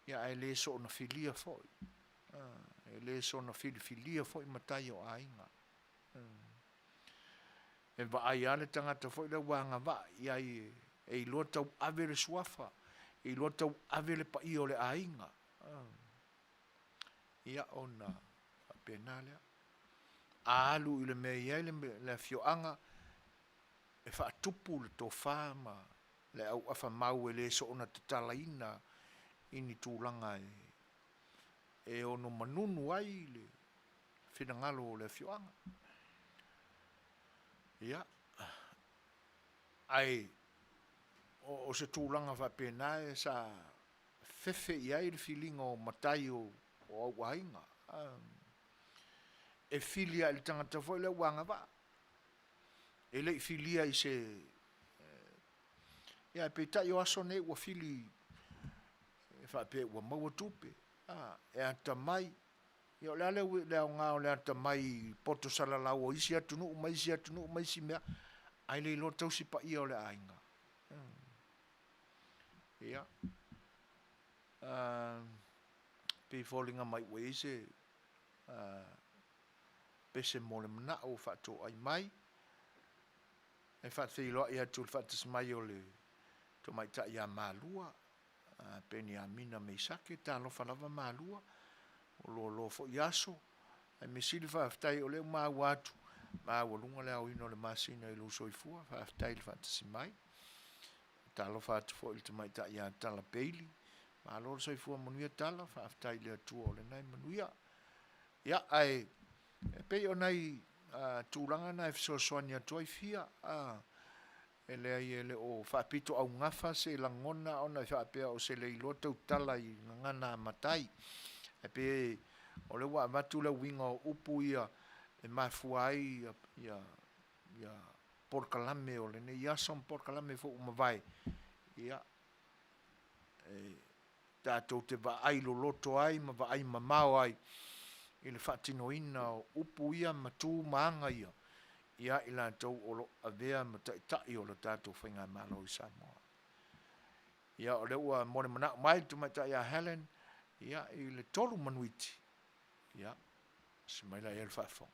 Speaker 1: Ia ae le soona filia foi, e le soona filifilia foi matai o aiga. E vaai lava le tagata foi lea ua agavaa i ai e iloa tauave le suafa, e iloa tauave le paia o le aiga. Ia ona faapena lea. A alu i le mea e i ai le afioaga, e faatupu le tofa ma le auafa mau e le soona tatalaina i ni tulaga e ono manunu ai le finagalo o le afioaga. Ia, ae o se tulaga faapena sa fefe i ai le filiga o matai o au aiga. E fili lava i le tagata foi lea ua agavaa. E le i filia i se... Ia ae peitai o aso nei ua fili e faapea ua maua tupe, e atamai. Ia o le a le aoga o le atamai i poto salalau o isi atunuu ma isi atunuu ma isi mea, ae le iloa tausi paia o le aiga. Ia, pei e foliga mai ua i ai se pese mo le manao ua faatoai mai, e faafeiloai atu i le faatasi mai o le tamaitai ia Malua, Peniamina Mesake, talofa lava Malua, ua loaloa foi aso, ae mea sili faafetai o lea ua maua atu, maualuga le aoina o le masina i lou soifua, faafetai i le faatasi mai. Talofa atu foi i le tamaitai ia Tala Bailey, malo le soifua manuia Tala, faafetai i le Atua o lena e manuia. Ia, ae e pei o nai tulaga na e fesoasoani atu ai Fia, e leai e le o faapitoaugafa se lagona ona e faapea o se le iloa tautala i gagana a matai. Ae pei o lea ua avatu le uiga o upu ia e mafua ai ia, ia polokalame o lenei aso ma polokalame foi ua mavae, ia, e tatou te vaai loloto ai ma vaai mamao ai i le faatinoina o upu ia ma tu ma aga ia ia i latou o lo o avea ma taitai o le tatou faigamalo i Samoa. Ia o lea ua molemanao mai le tamaitai ia Helen, ia i le 3 manuiti, ia se mai la ia le faafofoga.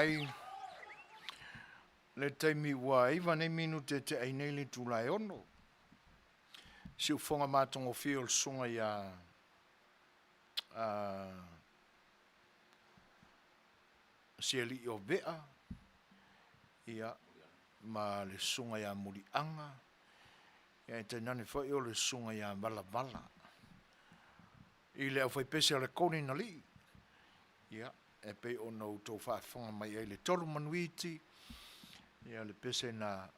Speaker 1: mai le taimi ua 9 nei minute e teai nei le itula e 6. Siufofoga matagofie o le susuga ia Sialii o Vea, ia, ma le susuga ia Muliaga, ia e tainane foi o le susuga ia Valavala. I le aufaipese a le Golden Alii, ia, e pei ona outou faafofoga mai ai le tolu manuiti, ia le pese na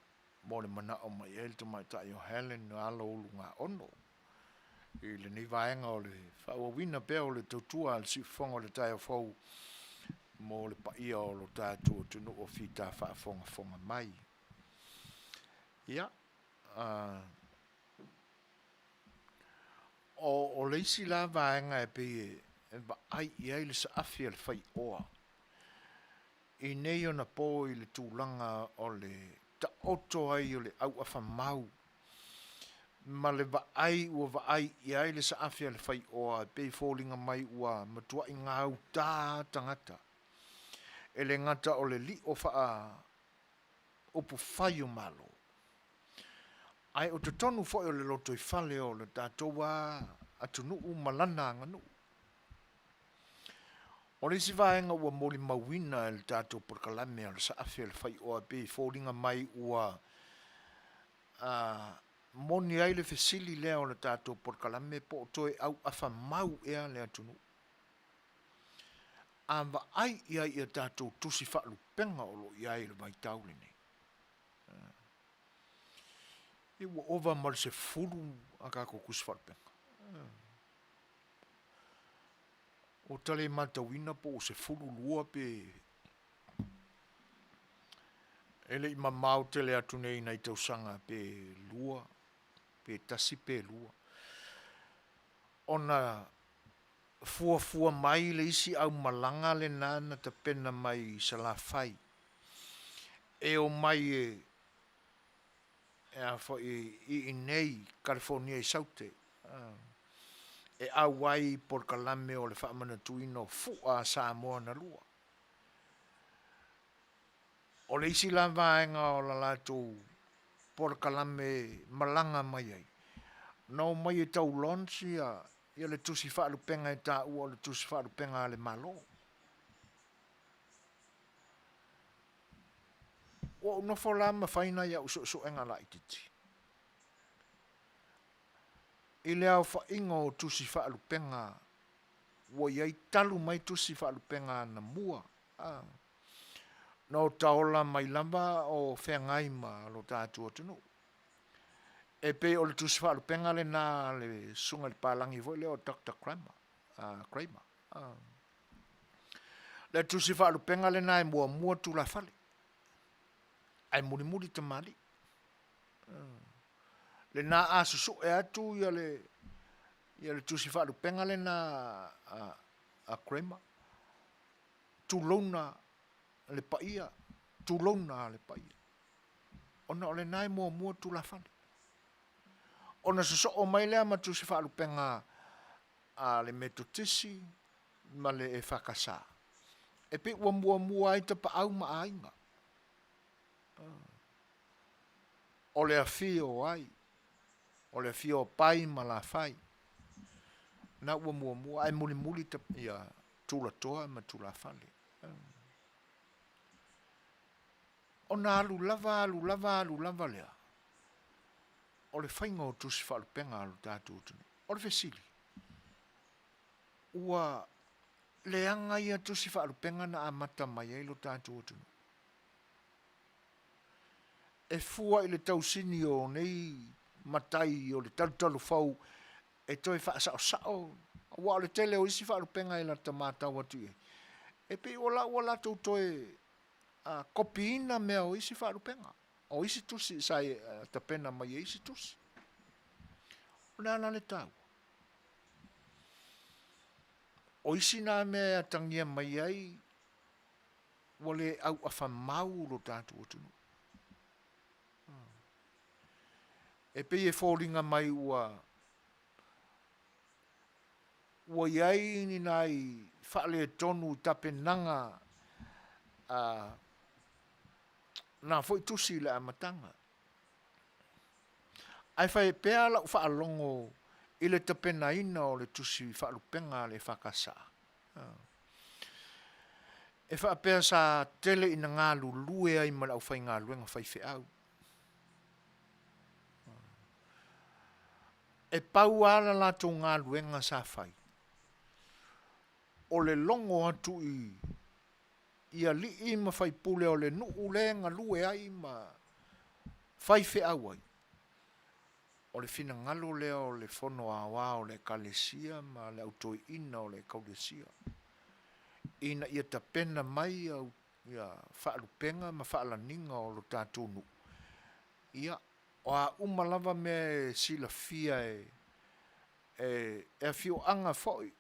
Speaker 1: mo le manao mai ai le tamaitai o Helen Alo Ulugaono. I lenei vaega o le faaauauina pea o le tautua a le siufofoga o le taeao fou mo le paia o lo tatou atunuu o fita faafogafoga mai. Ia, o le isi la vaega e pei e vaai i ai le saafi a le faioa i nei ona po i le tulaga o le taoto ai o le auafa mau ma le vaai ua vaai i ai le saafi a le faioa e pei e foliga mai ua matuai gauta tagata e le gata o le lio faa upufai o Malo. Ae o totonu foi o le lotoifale o le tatou a atunuu ma lana aganuu. O le isi vaega ua molimauina e le tatou polokalame o le saafi a le faioa e pei e foliga mai ua moni ai le fesili lea o le tatou polokalame po o toe auafa mau ea le atunuu. A vaai i ai i a tatou tusi faalupega o lo o i ai i le vaitau lenei, ia ua ova ma le 10 a tatou tusi faalupega. Ua ta le matauina po ua 12 pe e le i mamao tele atu nei i nai tausaga pe lua, pe tasi pe lua, ona fuafua mai le isi aumalaga lena na tapena mai i Salafai e omai e a foi i inei Kalifonia i Saute e auai i polokalame o le faamanatuina o fua a Samoa na lua. O le isi la vaega o la latou polokalame malaga mai ai, na omai e tau launch ia le tusi faalupega e taua o le tusi faalupega a le Malo. Ua ou nofo la ma fai nai au suesuega laitiiti i le aofaiga o tusi faalupega ua i ai talu mai tusi faalupega anamua na otaola mai lava o feagai ma lo tatou atunuu. E pei o le tusi faalupega lena a le susuga i le palagi foi lea o Doctor Kramer. Le tusi faalupega lena e muamua tulafale ae mulimuli tamalii. Lena a susue atu ia le ia le tusi faalupega lena a Kramer, tulouna le paia, tulouna le paia, ona o lena e muamua tulafale. Ona sosoo mai lea ma tusi faalupega a le Metotisi ma le EFKS, e pei ua muamua ai tapaau ma aiga. O le afio o ai? O le afio o Pai ma Lafai. Na ua muamua ae mulimuli ia tulatoa ma tulafale. Ona alu lava, alu lava, alu lava lea, o le faiga o tusi faalupega a lo tatou atunuu. O le fesili, ua leaga ia tusi faalupega na amata mai ai lo tatou atunuu? E fua i le tausini o nei matai o le talutalufau e toe faasaosao, aua o le tele o isi faalupega e lata matau atu i ai, e pei o la ua latou toe kopiina mea o isi faalupega, o isi tusi sa tapena mai e isi tusi. O le a la le taua? O isi na mea e atagia mai ai ua le auafa mau lo tatou atunuu. E pei e foliga mai ua ua i ai ni nai faaletonu i tapenaga. Na foi tusi i le amataga. Ae fai pea lau faalogo i le tapenaina o le tusi faalupega a le EFKS. E faapea sa tele ina galulue ai ma le aufaigaluega faifeau. E pau lava le latou galuega sa fai, o le logo atu i i alii ma faipule o le nuu lea e galue ai ma faifeau ai, o le finagalo lea o le Fono Aoao o le Ekalesia ma le Au Toeaina o le Ekalesia ina ia tapena mai ia faalupega ma faalaniga o lo tatou nuu, ia, o a uma lava mea e silafia e e afioaga foi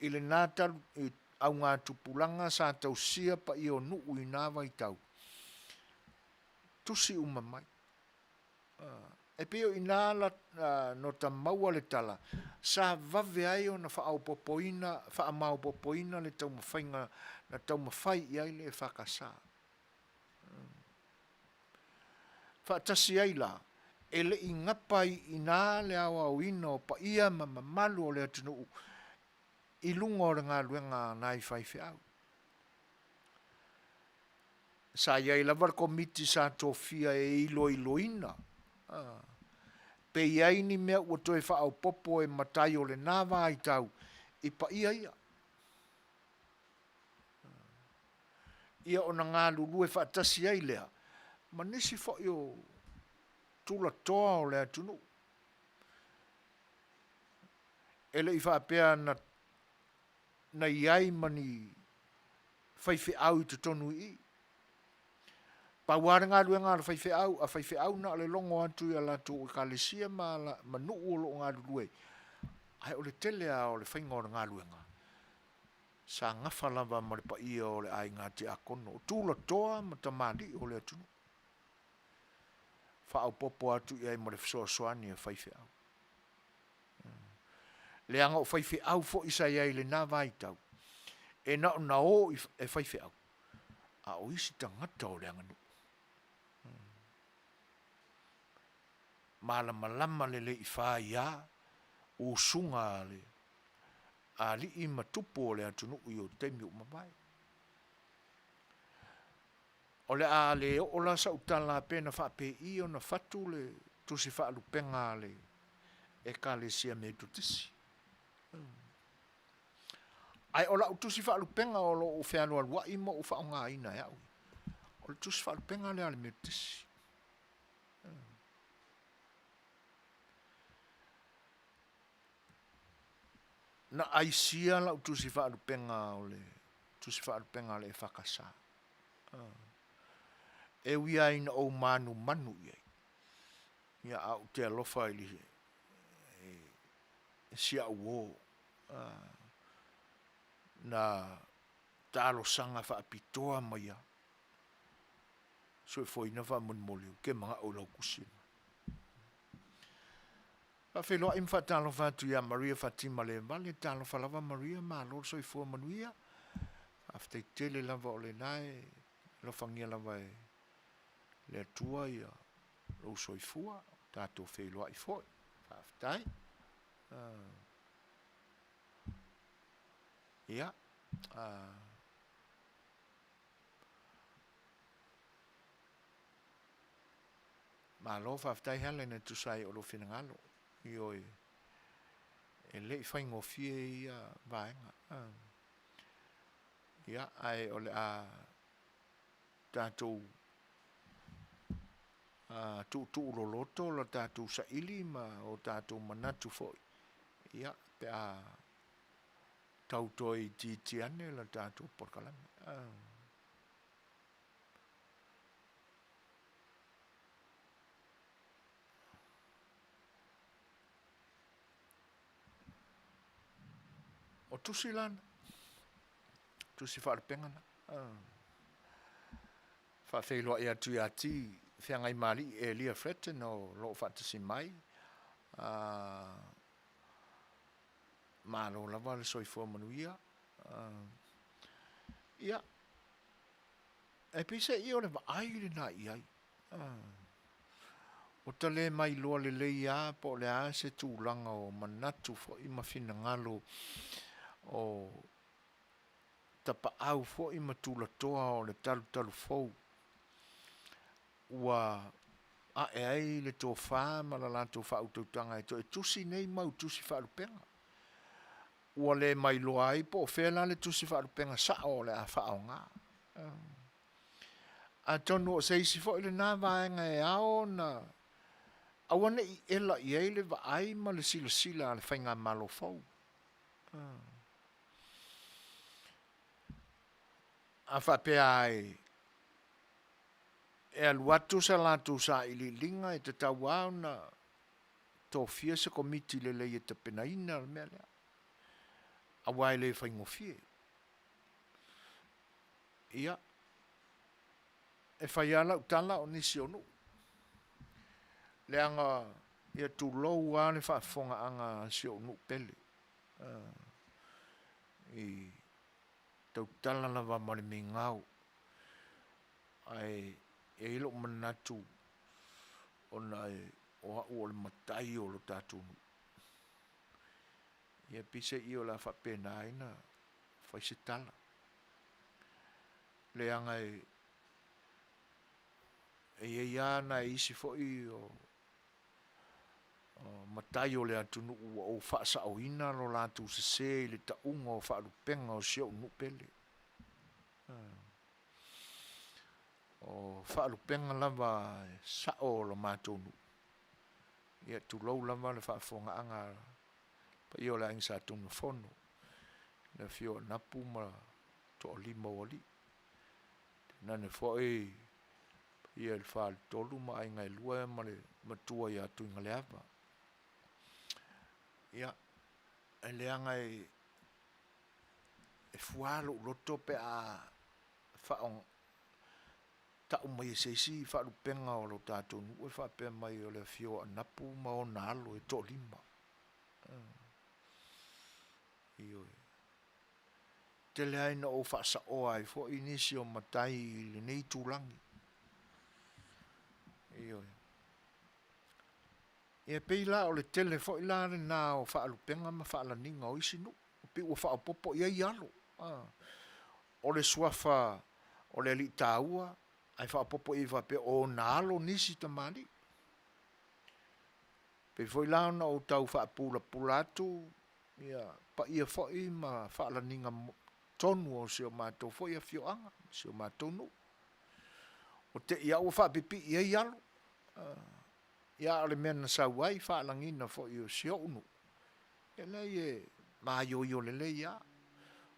Speaker 1: i lena talu i augatupulaga sa tausia paia o nuu i na vaitau, tusi uma mai. E pei o i ina la na maua le tala, sa vave ai ona faaopoopoina, faamaopoopoina le taumafaiga na taumafai i ai le EFKS. Faatasi ai la, e le i gapa ai i ina le aoaoina o paia ma mamalu o le atunuu i luga o le galuega a nai faifeau. Sa i ai lava le komiti sa tofia e iloiloina pe i ai ni mea ua toe faaopoopo e matai o lena vaitau i paia ia. Ia ona galulue faatasi ai lea ma nisi foi o tulatoa o le atunuu. E le i faapea na na i ai ma ni faifeau i totonu i i. Pau lava le galuega a le faifeau, a faifeau na o le logo atu i a latou ekalesia ma ma nuu o lo o galulue ai, ae o le tele lava o le faiga o le galuega, sa gafa lava ma le paia o le aiga tiakono, o tulatoa ma tamalii o le atunuu. Faaopoopo atu i ai ma le fesoasoani a faifeau. Leaga o faifeau foi sa i ai i lena vaitau, e na ona o e faifeau, a o isi tagata o le aganuu. Malamalama lelei i faia usuga a le alii ma tupu o le atunuu i taimi ua mavae. O le a le oo la sau tala pe na faapei ona fatu le tusi faalupega a le Ekalesia Metotisi. Ae o lau tusi faalupega o lo o ou fealualuai ma ou faaaogaina e au ia, o le tusi faalupega lea a le Metotisi. Na aisia lau tusi faalupega o le tusi faalupega a le EFKS. E ui lava ina ou manumanu i ai, ia ae ou te alofa i si au uo na talosaga faapitoa mai lava, Soifua faamolemole ou te manao i lau tusi. Faafeiloai ma faatalofa atu ia Maria Fatima Levale, talofa lava Maria, malo le soifua manuia. Faafetai tele lava o lena e alofagia lava e le Atua ia lou soifua, tatou feiloai foi. Faafetai. Ia, Malo faafetai Helen e tusa ai o lou finagalo. Ioe, e le i faigofie ia vaega. Ia, ae o le a tatou tuutuu loloto le tatou saili ma o tatou manatu foi, ia, pe a tau toe itiiti ane le tatou polokalame. O tusi la na, tusi faalupega na. Faafeiloai atu ia Ti Feagaimali'i Elia Fletton o lo o faatasi mai. Malo lava le soifua manuia. Ia. E peiseai o le vaai lena i ai. Ua ta le mailoa lelei lava po o le a se tulaga o manatu foi ma finagalo o tapaau foi ma tulatoa o le talutalu fou ua ae ai le tofa ma le latou faautautaga e toe tusi nei mau tusi faalupega. Ua le mailoa ai po o fea la le tusi faalupega sao o le a faaaoga. Atonu o se isi foi lena vaega e ao ona aua ne i ela i ai le vaai ma le silasila a le faigamalo fou. A faapea e alu atu sa latou sailiiliga e tatau lava ona tofia se Komiti lelei e tapenaina le mea lea, aua e le faigofie. Ia, e fai lava lau tala o nisi o nuu, leaga ia tulou lava le faafofogaaga a si ou nuu pele, e tautala lava ma le migao, ae i ai lou manatu ona o au o le matai o le tatou nuu. Ia peiseai o le a faapena ai ona fai se tala, leaga e i ai lava nai isi foi o matai o le atunuu ua ou faasaoina lo latou sese i le tauga o faalupega o si ou nuu pele. O faalupega lava sao o le matou nuu, ia tulou lava le faafofogaaga a le paia o le Aiga Sa Tunumafono, le afio o Anapu ma le toalima o alii, tainane foi le paia i le faletolu ma aiga e lua ma le matua ia Tuigaleava. Ia, e leaga e fua lou loto pe a tau mai e se isi faalupega o le tatou nuu e faapea mai o le afio o Anapu ma ona alo e toalima. Ioe. E tele lava ina ou faasaoa ai foi nisi o matai i lenei itulagi. Ioe. E pei la o le tele foi la lena o faalupega ma faalaniga o isi nuu, pei ua faaopoopo i ai alo. O le suafa o le alii taua ae faaopoopo i ai faapea o ona alo nisi tamalii. E pei foi la ona ou tau faapulapula atu ia paia foi ma faalaniga tonu o si o matou foi afioaga, si o matou nuu. Ua te i lava ua faapipii i ai alo, ia a o le mea na sau ai faalagiga foi o si ou nuu, e leai e maioio lelei lava.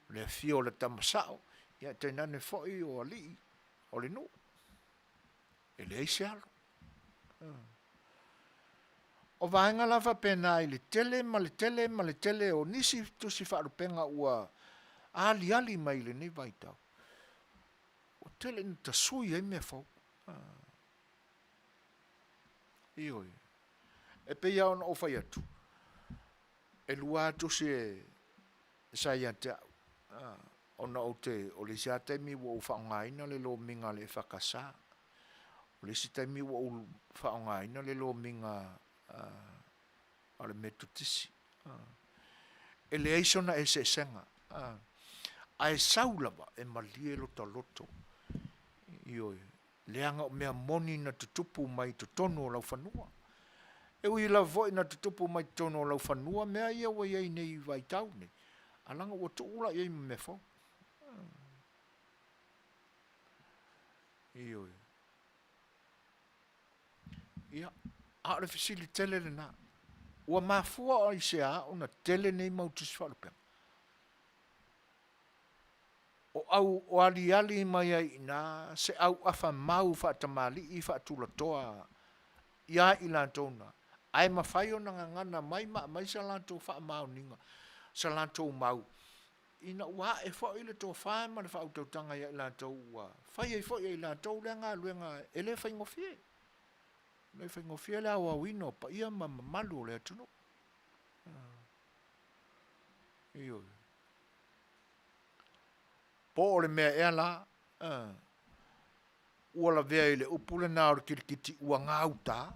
Speaker 1: O le afio o le tama sao, ia tainane foi o alii o le nuu, e leai se alo. O vaega la faapena i le tele ma le tele ma le tele o nisi tusi faalupega ua aliali mai i lenei vaitau, ua tele ina tasui ai mea fou. Ioe. E pei lava ona ou fai atu, e lua lava tusi sa ia te au, ona ou te, o le isi lava taimi ua ou faaaogaina le lomiga a le EFKS, o le isi taimi ua ou faaaogaina le lomiga a le Metotisi. E leai sona eseesega, ae sau lava e malie lo ta loto, ioe, leaga o mea moni na tutupu mai totonu o laufanua. E ui lava foi ina tutupu mai totonu o laufanua mea ia ua i ai nei i vaitau nei, ae leaga ua tuu la i ai ma mea fou. Ioe. Ia, a o le fesili tele lena, ua mafua i se a ona tele nei mau tusi faalupega? O au o aliali mai ai i ina se auafa mau faatamalii faatulatoa ia i latou na, ae mafai ona gagana mai ma aumai sa latou faamaoniga, sa latou mau, ina ua ae foi le tofa ma le faautautaga ia i latou ua fai ai foi e i latou lea galuega e le faigofie. E le faigofie le aoaoina o paia ma mamalu o le atunuu. Ioe. Po o le mea ea la? Ua lavea i le upu lena o le kilikiti ua gauta.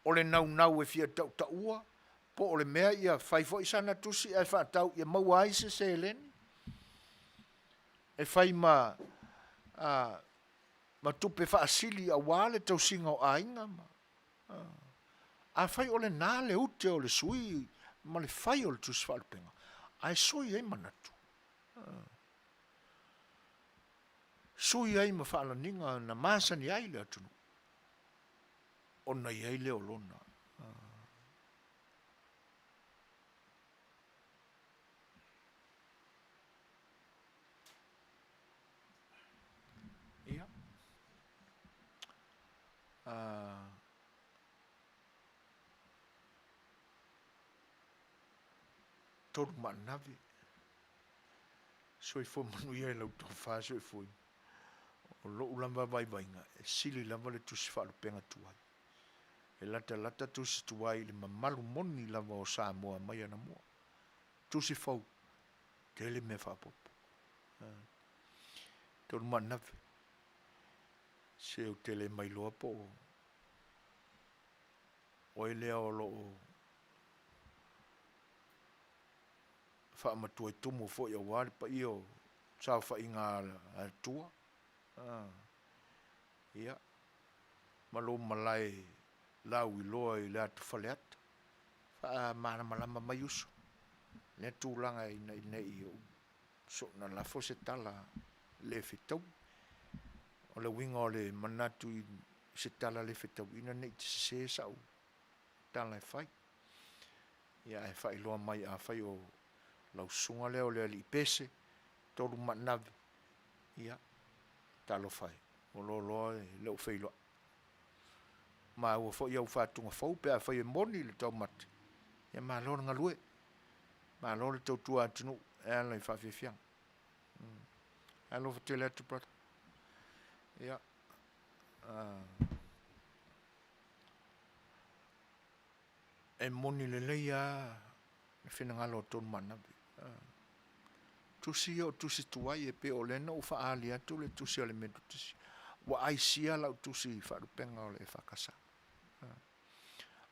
Speaker 1: O le naunau e fia tautaua po o le mea ia fai foi sana tusi ae faatau ia maua ai se seleni e fai ma ma tupe faasili aua le tausiga o aiga ma Afai o lena le ute o le sui ma le fai o le Tusi Faalupega, ae sui ai manatu, sui ai ma faalaniga na masani ai le atunuu, ona i ai lea o lona. Ia. Tolumaanave, soifua manuia i lau tofa Seufuina. O lou lava vaivaiga, e sili lava le tusi faalupega tuai. E latalata tusi tuai i le mamalu moni lava o Samoa mai anamua. Tusi fou, tele mea faaopoopo. Tolumaanave, se ou te le mailoa po o oe lea o lo o faamatua i tumu foi aua le paia o saofaiga a le Atua, ia, ma lou malae lauiloa i le atu Faleata. Faamalamalama mai uso lea tulaga ina ne i ou soona lafo se tala le fetaui. O le uiga o le manatu i se tala le fetauina ne i te sese sau tala e fai. Ia ae faailoa mai afai o lau susuga lea o le alii Pese Tolumaanave, ia, talofa e, ua loaloa e le o feiloai. Maua foi au fatuga fou pe afai e moni le taumate, ia malo le galue, malo le tautua atunuu e ala i faafiafiaga. Alofa tele atu brother. Ia, e moni lelei lava le finagalo o Tolumaanave. Tusi ia o tusi tuai e pei o lea na ou faaali atu le tusi a le Metotisi, ua aisia lau tusi faalupega o le EFKS.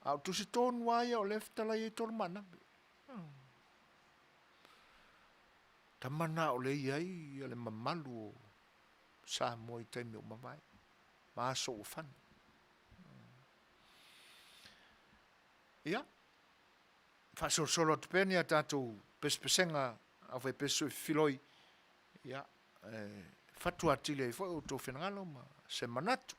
Speaker 1: A o tusi tonu lava ia o lea e fetalai ai Tolumaanave. Tama na o lea e i ai le mamalu o Samoa i taimi ua mavae ma aso ua fano. Ia, faasolosolo atu pea ni a tatou pesepesega aufaipese filoi, ia, e fatu atili ai foi outou finagalo ma se manatu.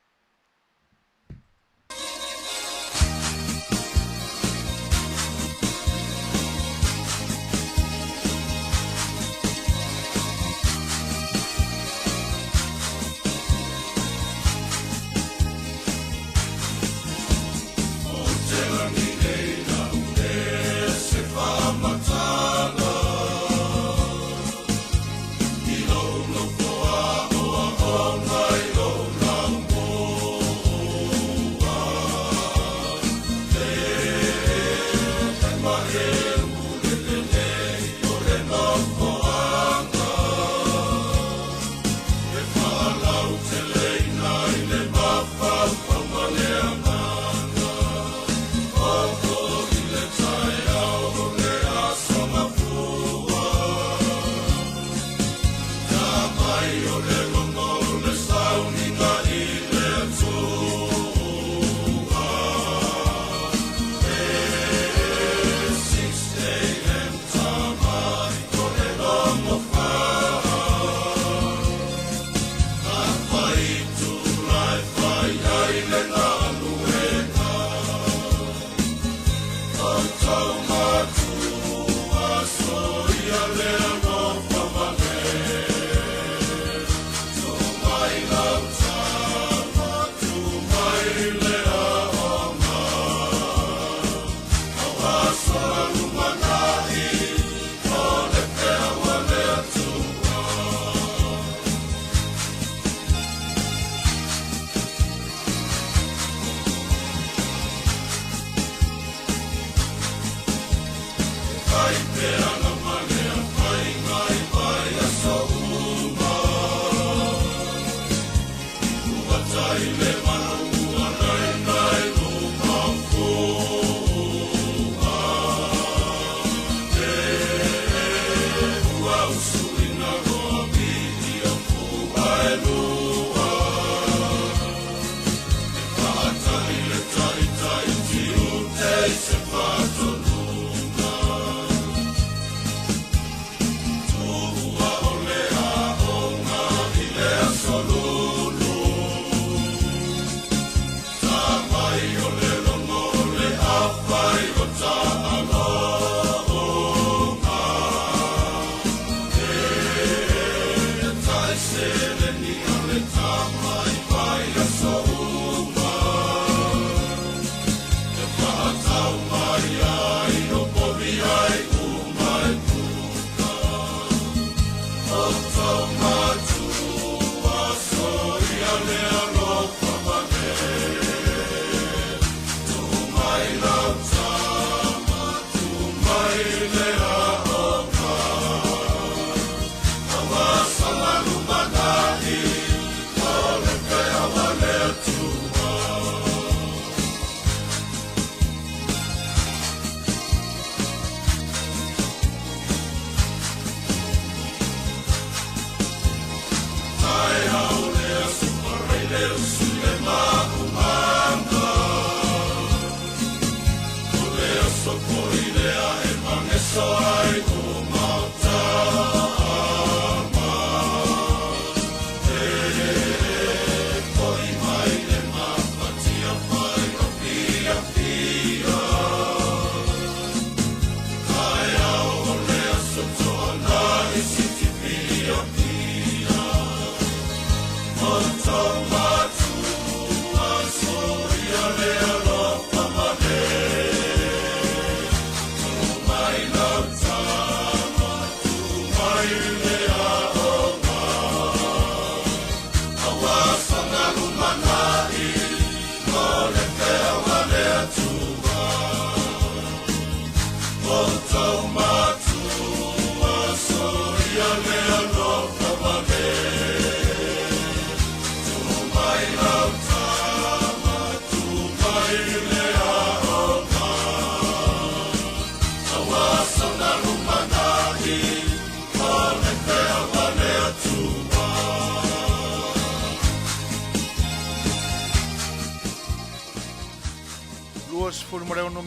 Speaker 1: 26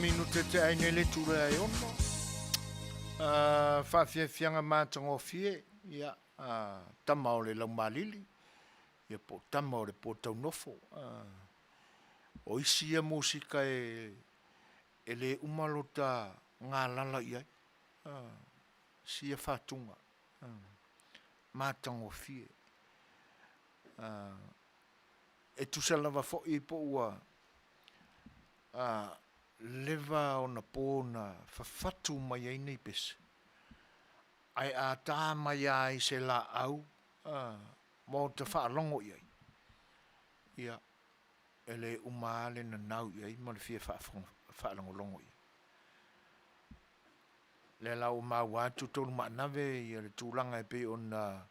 Speaker 1: minute te ai nei le tula e ono. Faafiafiaga matagofie, ia, tama o le laumalili, ia po o tama o le puataunofo. O isi ia musika e e le uma lota galala i ai, sia fatuga, matagofie. E tusa lava foi po ua leva ona po na fafatu mai ai nei pese, ae a ta mai lava i se laau ma ota faalogo i ai, ia, e le uma lava le nanau i ai ma le fia faalogologo i ai. Lea la ua maua atu Tolumaanave ia le tulaga e pei ona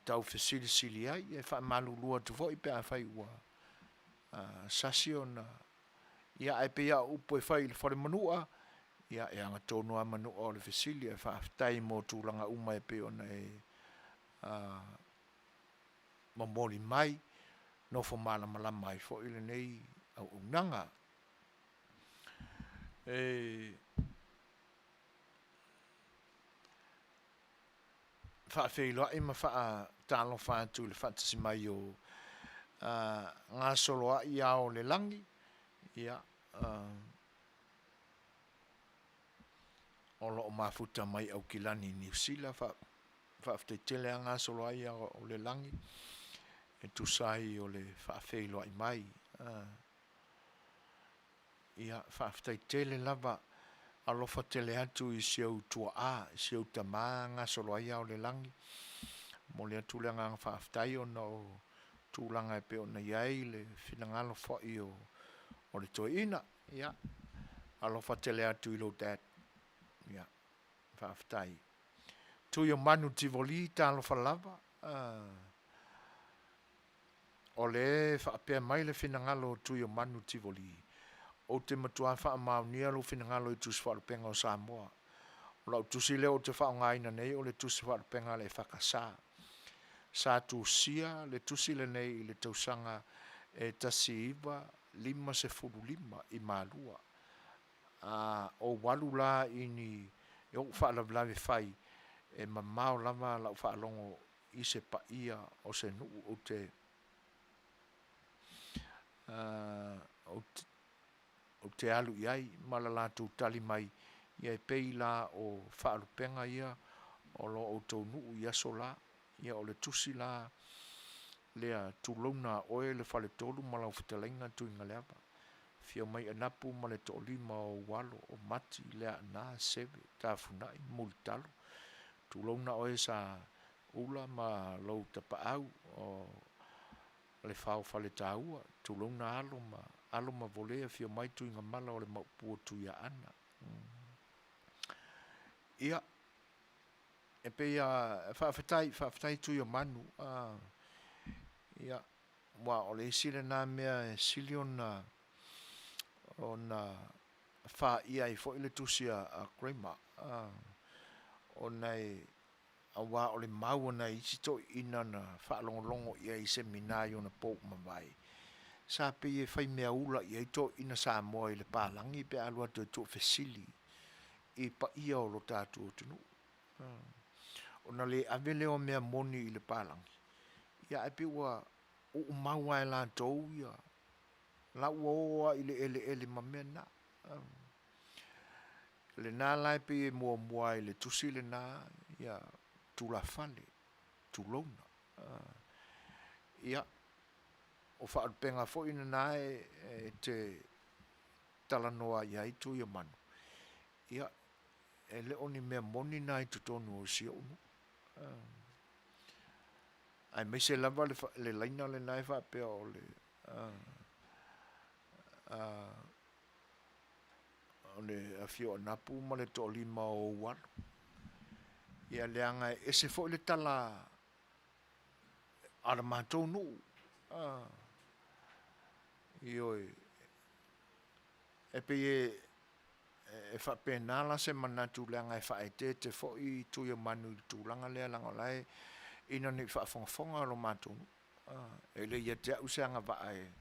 Speaker 1: tau fesilisili ai, e faamalulu atu foi pe afai ua sasi ona, ia ae pei lava o upu e fai i le fale manua, ia e agatonu lava manua o le fesili, ae faafetai mo tulaga uma e pei ona e momoli mai, nofo malamalama ai foi lenei auaunaga. E faafeiloai ma faatalofa atu i le faatasi mai o gasoloai ao o le lagi, ia, o lo o mafuta mai Aukilani i Niu Sila. Faafetai tele lava gasolo ai o le lagi e tusa ai o le faafeiloai mai. Ia, faafetai tele lava, alofa tele atu i si ou tuaa, i si ou tama gasolo ai o le lagi. Momoli atu le agaga faafetai ona o tulaga e pei ona i ai le finagalo foi o le toeaina. Ia, alofa tele atu i lou dad. Ia, faafetai. Tuiomanu Tivoli, talofa lava. O lea e faapea mai le finagalo o Tuiomanu Tivoli, Ou te matua faamaonia lou finagalo i Tusi Faalupega o Samoa. O lau tusi lea ou te faaaogaina nei o le Tusi Faalupega a le EFKS. Sa tusia le tusi lenei i le tausaga e 1955 i Malua. A ou alu la i ni ou faalavelave fai, e mamao lava lau faalogo i se paia o se nuu ou te ou te alu i ai ma le latou tali mai, ia e pei la o faalupega ia o lo outou nuu i aso la. Ia o le tusi la lea, tulouna a oe le Faletolu ma lau fetalaiga Tuigaleava. Afio mai Anapu ma le toalima o ou alo, o Mati, Leaana, Seve, Tafunai, Mulitalo. Tulouna oe Sa Ula ma lou tapaau o le fao faletaua, tulouna alo ma alo ma vole afio mai Tuigamala o le maopu o Tuiaana. Ia, e pei a faafetai, faafetai Tuiomanu. Ia, aua o le isi lena mea e sili ona ona faia ai foi le tusi a Kramer, ona e Aua o le mau a nai isi toeaiina na faalogologo i ai i semina i ona pou mavae, sa pei e fai mea ula i ai toeaiina Samoa i le palagi pe a alu atu e tuufesili i paia o lo tatou atunuu. Ona le ave lea o mea moni i le palagi, ia ae pei ua uumau lava e latou ia, la ua o lava i le eleele ma mea na. O lena la e pei e muamua ai i le tusi lena ia tulafale, tulouna. Ia, o faalupega foi na e te talanoa i ai Tuiamanu, ia, e le o ni mea moni na i totonu o si ou nuu, aemaise lava le laina lena e faapea o le o le afio o Anapu ma le toalima o ou alo. Ia leaga e ese foi le tala a le matou nuu, ioe, e pei e faapena la se manatu leaga e faaeteete foi Tuiamanu i le tulaga lea leaga o la e, ina ne i faafogafoga lo matou nuu, e le ia te au se agavaa e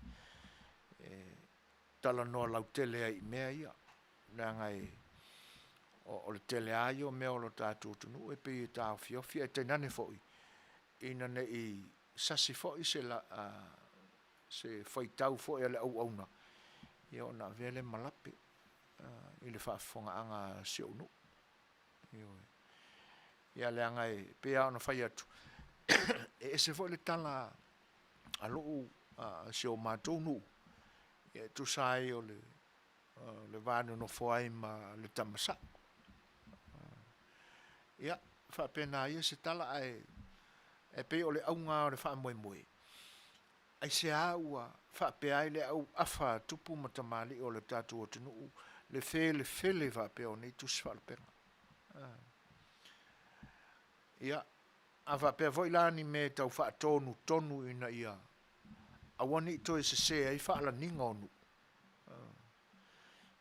Speaker 1: talanoa lautele ai i mea ia, leaga o le tele lava ia o mea o lo tatou atunuu e pei e taofiofi, ae tainane foi ina ne i sasi foi se faitau foi a le auauna, ia ona avea lea ma lape i le faafofogaaga a si ou nuu. Ioe. Ia leaga e pei lava ona fai atu, e ese foi le tala a lou, a si o matou nuu, e tusa ai o le va nonofo ai ma le tama sao. Ia, faapena ia se tala, ae e pei o le auga lava o le faamoemoe, aisea ua faapea ai le auafa a tupu ma tamalii o le tatou atunuu le felefele faapea o nei tusi faalupega. Ia, a faapea foi la ni mea e tau faatonutonu ina ia aua ne i toe sese ai faalaniga o nuu,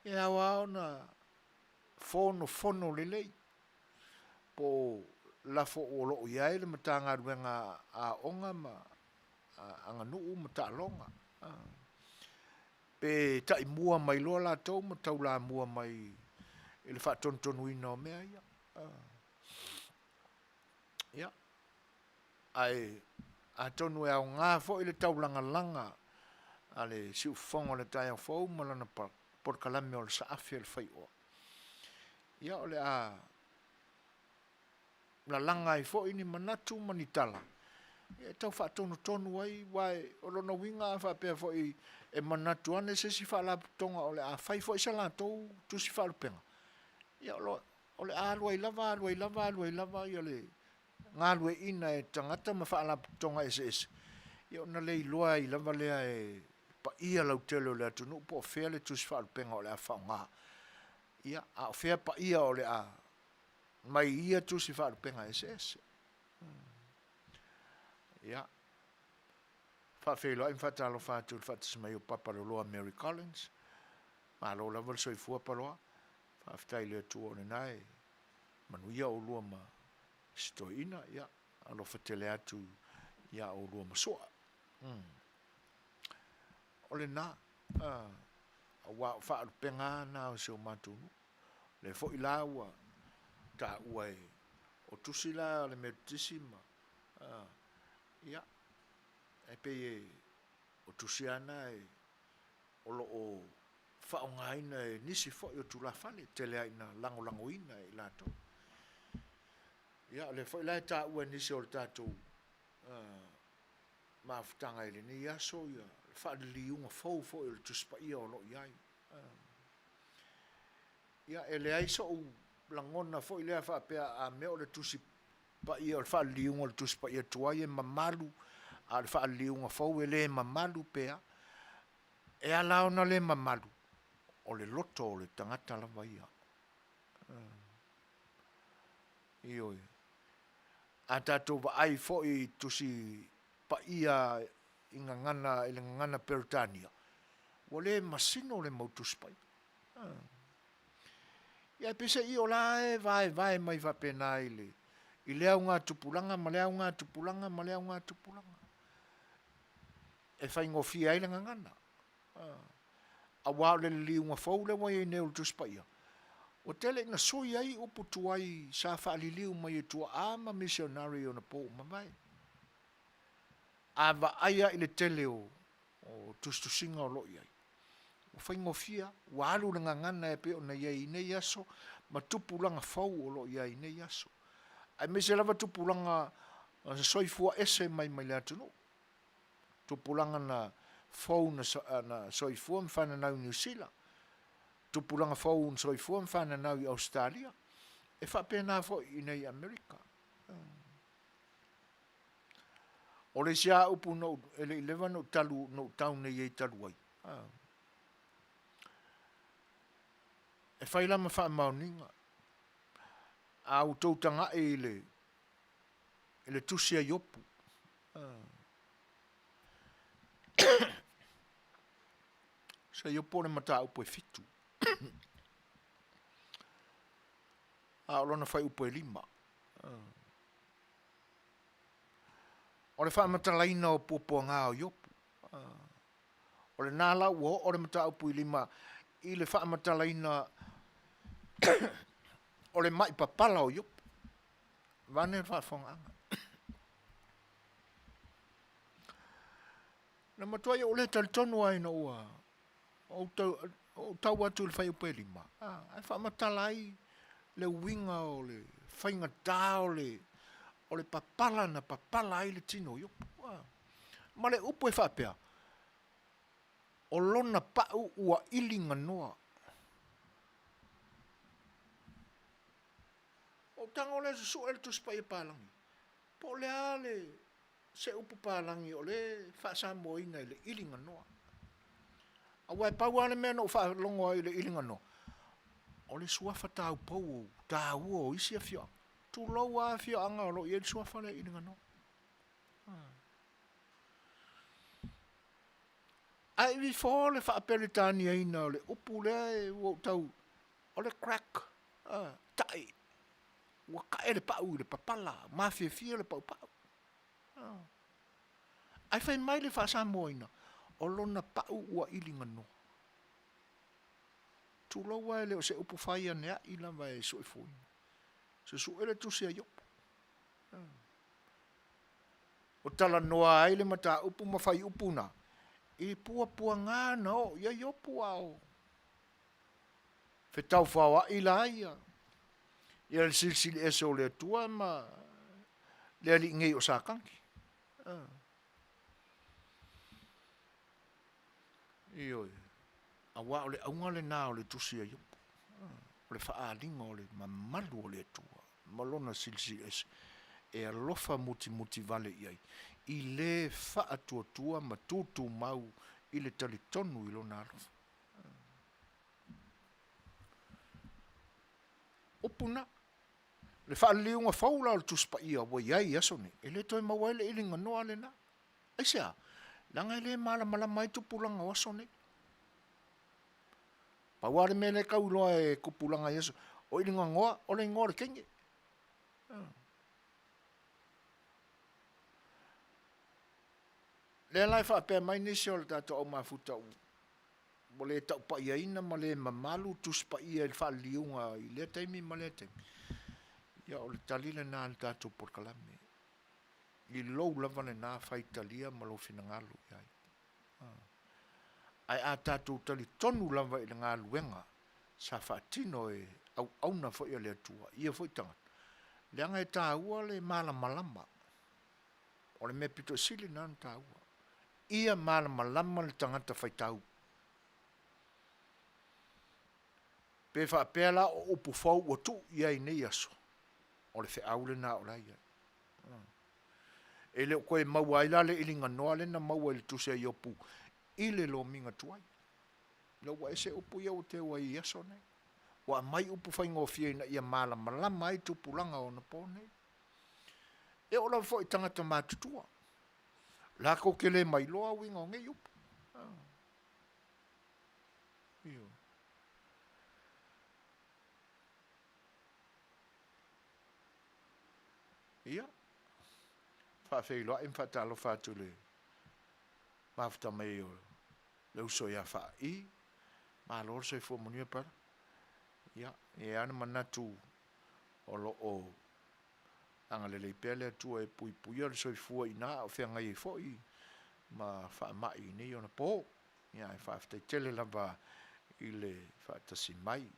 Speaker 1: e ao lava ona fonofono lelei po o lafo o lo o i ai le Matagaluega a Aoga ma Aganuu ma Taaloga, pe taimua mai loa latou ma taulamua mai i le faatonutonuina o mea ia. Ia, ae atonu e aoga foi le taulagalaga a le siufofoga o le taeao fou ma lana polokalame o le Saafi a le Faioa, ia o le a lalaga ai foi ni manatu ma ni tala e tau faatonutonu ai, aua o lona uiga a faapea foi e manatu ane se isi faalapotopotoga o le a fai foi se latou tusi faalupega, ia o le a alu ai lava, alu ai lava, alu ai lava le galueaiina e tagata ma faalapotopotoga eseese, ia ona le iloa ai lava lea e le paia lautele o le atunuu po o fea le tusi faalupega o le a faaaoga, ia, a o fea paia o le a mai ia tusi faalupega eseese. Ia, faafeiloai ma faatalofa atu i le faatasi mai o Papa Loloa Mary Collins. Malo lava le soifua Paloa. Faafetai i le Atua o lena e manuia oulua ma si toeaina. Ia, alofa tele atu ia oulua ma Sua. O lena, aua o faalupega lava na o si o matou nuu. O lea foi la ua taua e, o tusi la a le Metotisi ma, ia, e pei o tusi lava na e, o lo o faaaogaina e nisi foi o tulafale, e tele lava ina lagolagoina e i latou. Ia, o lea foi la e taua e nisi o le tatou mafutaga i lenei aso ia le faaliliuga fou foi o le Tusi Paia o lo o i ai. Ia, e leai so'u lagona foi lea faapea a mea o le Tusi Paia o le faaliliuga o le Tusi Paia tuai e mamalu, a o le faaliliuga fou e le mamalu pe a. E ala ona le mamalu, o le loto o le tagata lava ia. Ioe. A tatou vaai foi i Tusi Paia i gagana, i le gagana Peretania, ua le masino le mau Tusi Paia. Ia, peiseai o la e vaevae mai faapena i le. i le augatupulaga ma le augatupulaga ma le augatupulaga e faigofie ai le gagana. Aua o le liliuga fou lea ua i ai nei o le Tusi Paia, ua tele ina sui ai upu tuai sa faaliliu mai e tuaa ma misionari i ona po ua mavae. A vaai lava i le tele o tusitusiga o lo o i ai, ua faigofie lava, ua alu le gagana e pei ona i ai i nei aso ma tupulaga fou o lo o i ai i nei aso, aemaise lava tupulaga na soifua ese mai mai le atunuu, tupulaga na fou na soifua ma fananau i Niu Sila, tupulaga fou na soifua ma fananau i Ausetalia, e faapena foi i inei i Amerika. O le isi lava upu na ou, e le i leva ona ou talu, na ou tau nei ai talu ai, e fai la ma faamaoniga, a outou tagai i le, i le tusi a Iopu, tusi a Iopu o le mataupu e 7, a o lona fuaiupu e 5. O le faamatalaina o puapuaga o Iopu. O lena la ua oo le mataupu i lima i le faamatalaina o le mai papala o Iopu. Vaeane le faafofogaaga. Na matuai ou le talitonu lava ina ua ou tau, ou tau atu i le fuaiupu e 5, ae faamatala ai le uiga o le faigata o le, o le papala na papala ai le tino o Iopu. Ma le upu e faapea, o lona pau ua ili ganoa. Ou tago lea susue le Tusi Paia Palagi, po o le a le se upu palagi o lea e faa-Samoaina i le iliganoa. Aua e pau lava le mea na ou faalogo ai i le iliganoa, o le suafa taupou taua o isi afioaga. Tulou lava afioaga o lo o i ai le suafa lea iliganoa. Ae before le faa-Peretaniaina o le upu lea ua ou tau, o le crack, tae, ua tae le pau i le papala, mafiafia le paupau. Ae fai mai le faa-Samoaina, o lona pau ua iliganoa. Tulou lava e le o se upu fai aneai lava e soifuaina. Susue le tusi a Iopu. O talanoa ai le mataupu ma fuaiupu na, i puapuaga na oo i ai Iopu a o fetaufaoai la ia, ia le Silisili Ese o le Atua ma le alii nei o Satani. Ioe, aua o le auga lena o le tusi a Iopu, o le faaaliga o le mamalu o le Atua ma lona Silisili Ese e alofa mutimuti vale i ai, i le faatuatua ma tutumau i le talitonu i lona alofa. Upu na, le faaliliuga fou la o le Tusi Paia ua i ai i aso nei, e le toe maua ai le iliganoa lena. Aisea? Leaga e le malamalama ai tupulaga o aso nei. Pau lava le mea lea e tau iloa e tupulaga i aso, o iliganoa, o le igoa o le teine. Lea la e faapea mai nisi o le tatou au mafuta ua le taupaiaina ma le mamalu Tusi Paia i le faaliliuga i lea taimi ma lea taimi, ia o le tali lena a le tatou polokalame. I lou lava lena faitalia ma lou finagalo i ai. Ae a tatou talitonu lava i le galuega sa faatino e auauna foi a le Atua, ia foi tagata, leaga e taua le malamalama. O le mea pito sili lena ona taua. Ia malamalama le tagata faitau. Pe faapea la o upu fou ua tuu i ai i nei aso, o le feau lena o la e i ai. E le o toe maua ai la le iliganoa lea na maua i le tusi a Iopu i le lomiga tuai. Lea ua ese upu ia ua teu ai i aso nei. Ua aumai upu faigofie ina ia malamalama ai tupulaga o ona po nei. E oo lava foi i tagata matutua, latou te le mailoa uiga o nei upu. Ioe. Ia, faafeiloai ma faatalofa atu i le mafuta mai o le uso ia Faai. Malo le soifua manuia brother. Ia, e i ai lava le manatu o lo o agalelei pea le Atua e puipuia le soifua i ina a o feagai ai foi ma faamai i nei ona po. Ia ae faafetai tele lava i le faatasi mai.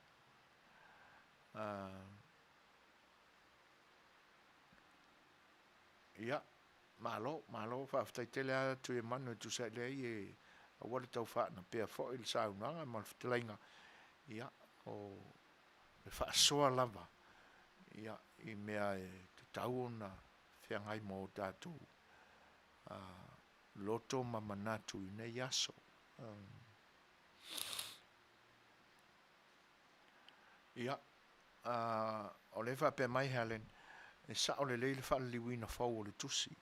Speaker 1: Ia, malo, malo, faafetai tele lava Tuiamanu e tusa ai leai e aua le tau faanapea foi le saunoaga ma le fetalaiga, ia, o le faasoa lava ia i mea e tatau ona feagai ma o tatou loto ma manatu i nei aso. Ia, o lea e faapea mai Helen, e sao lelei le faaliliuina fou o le tusi.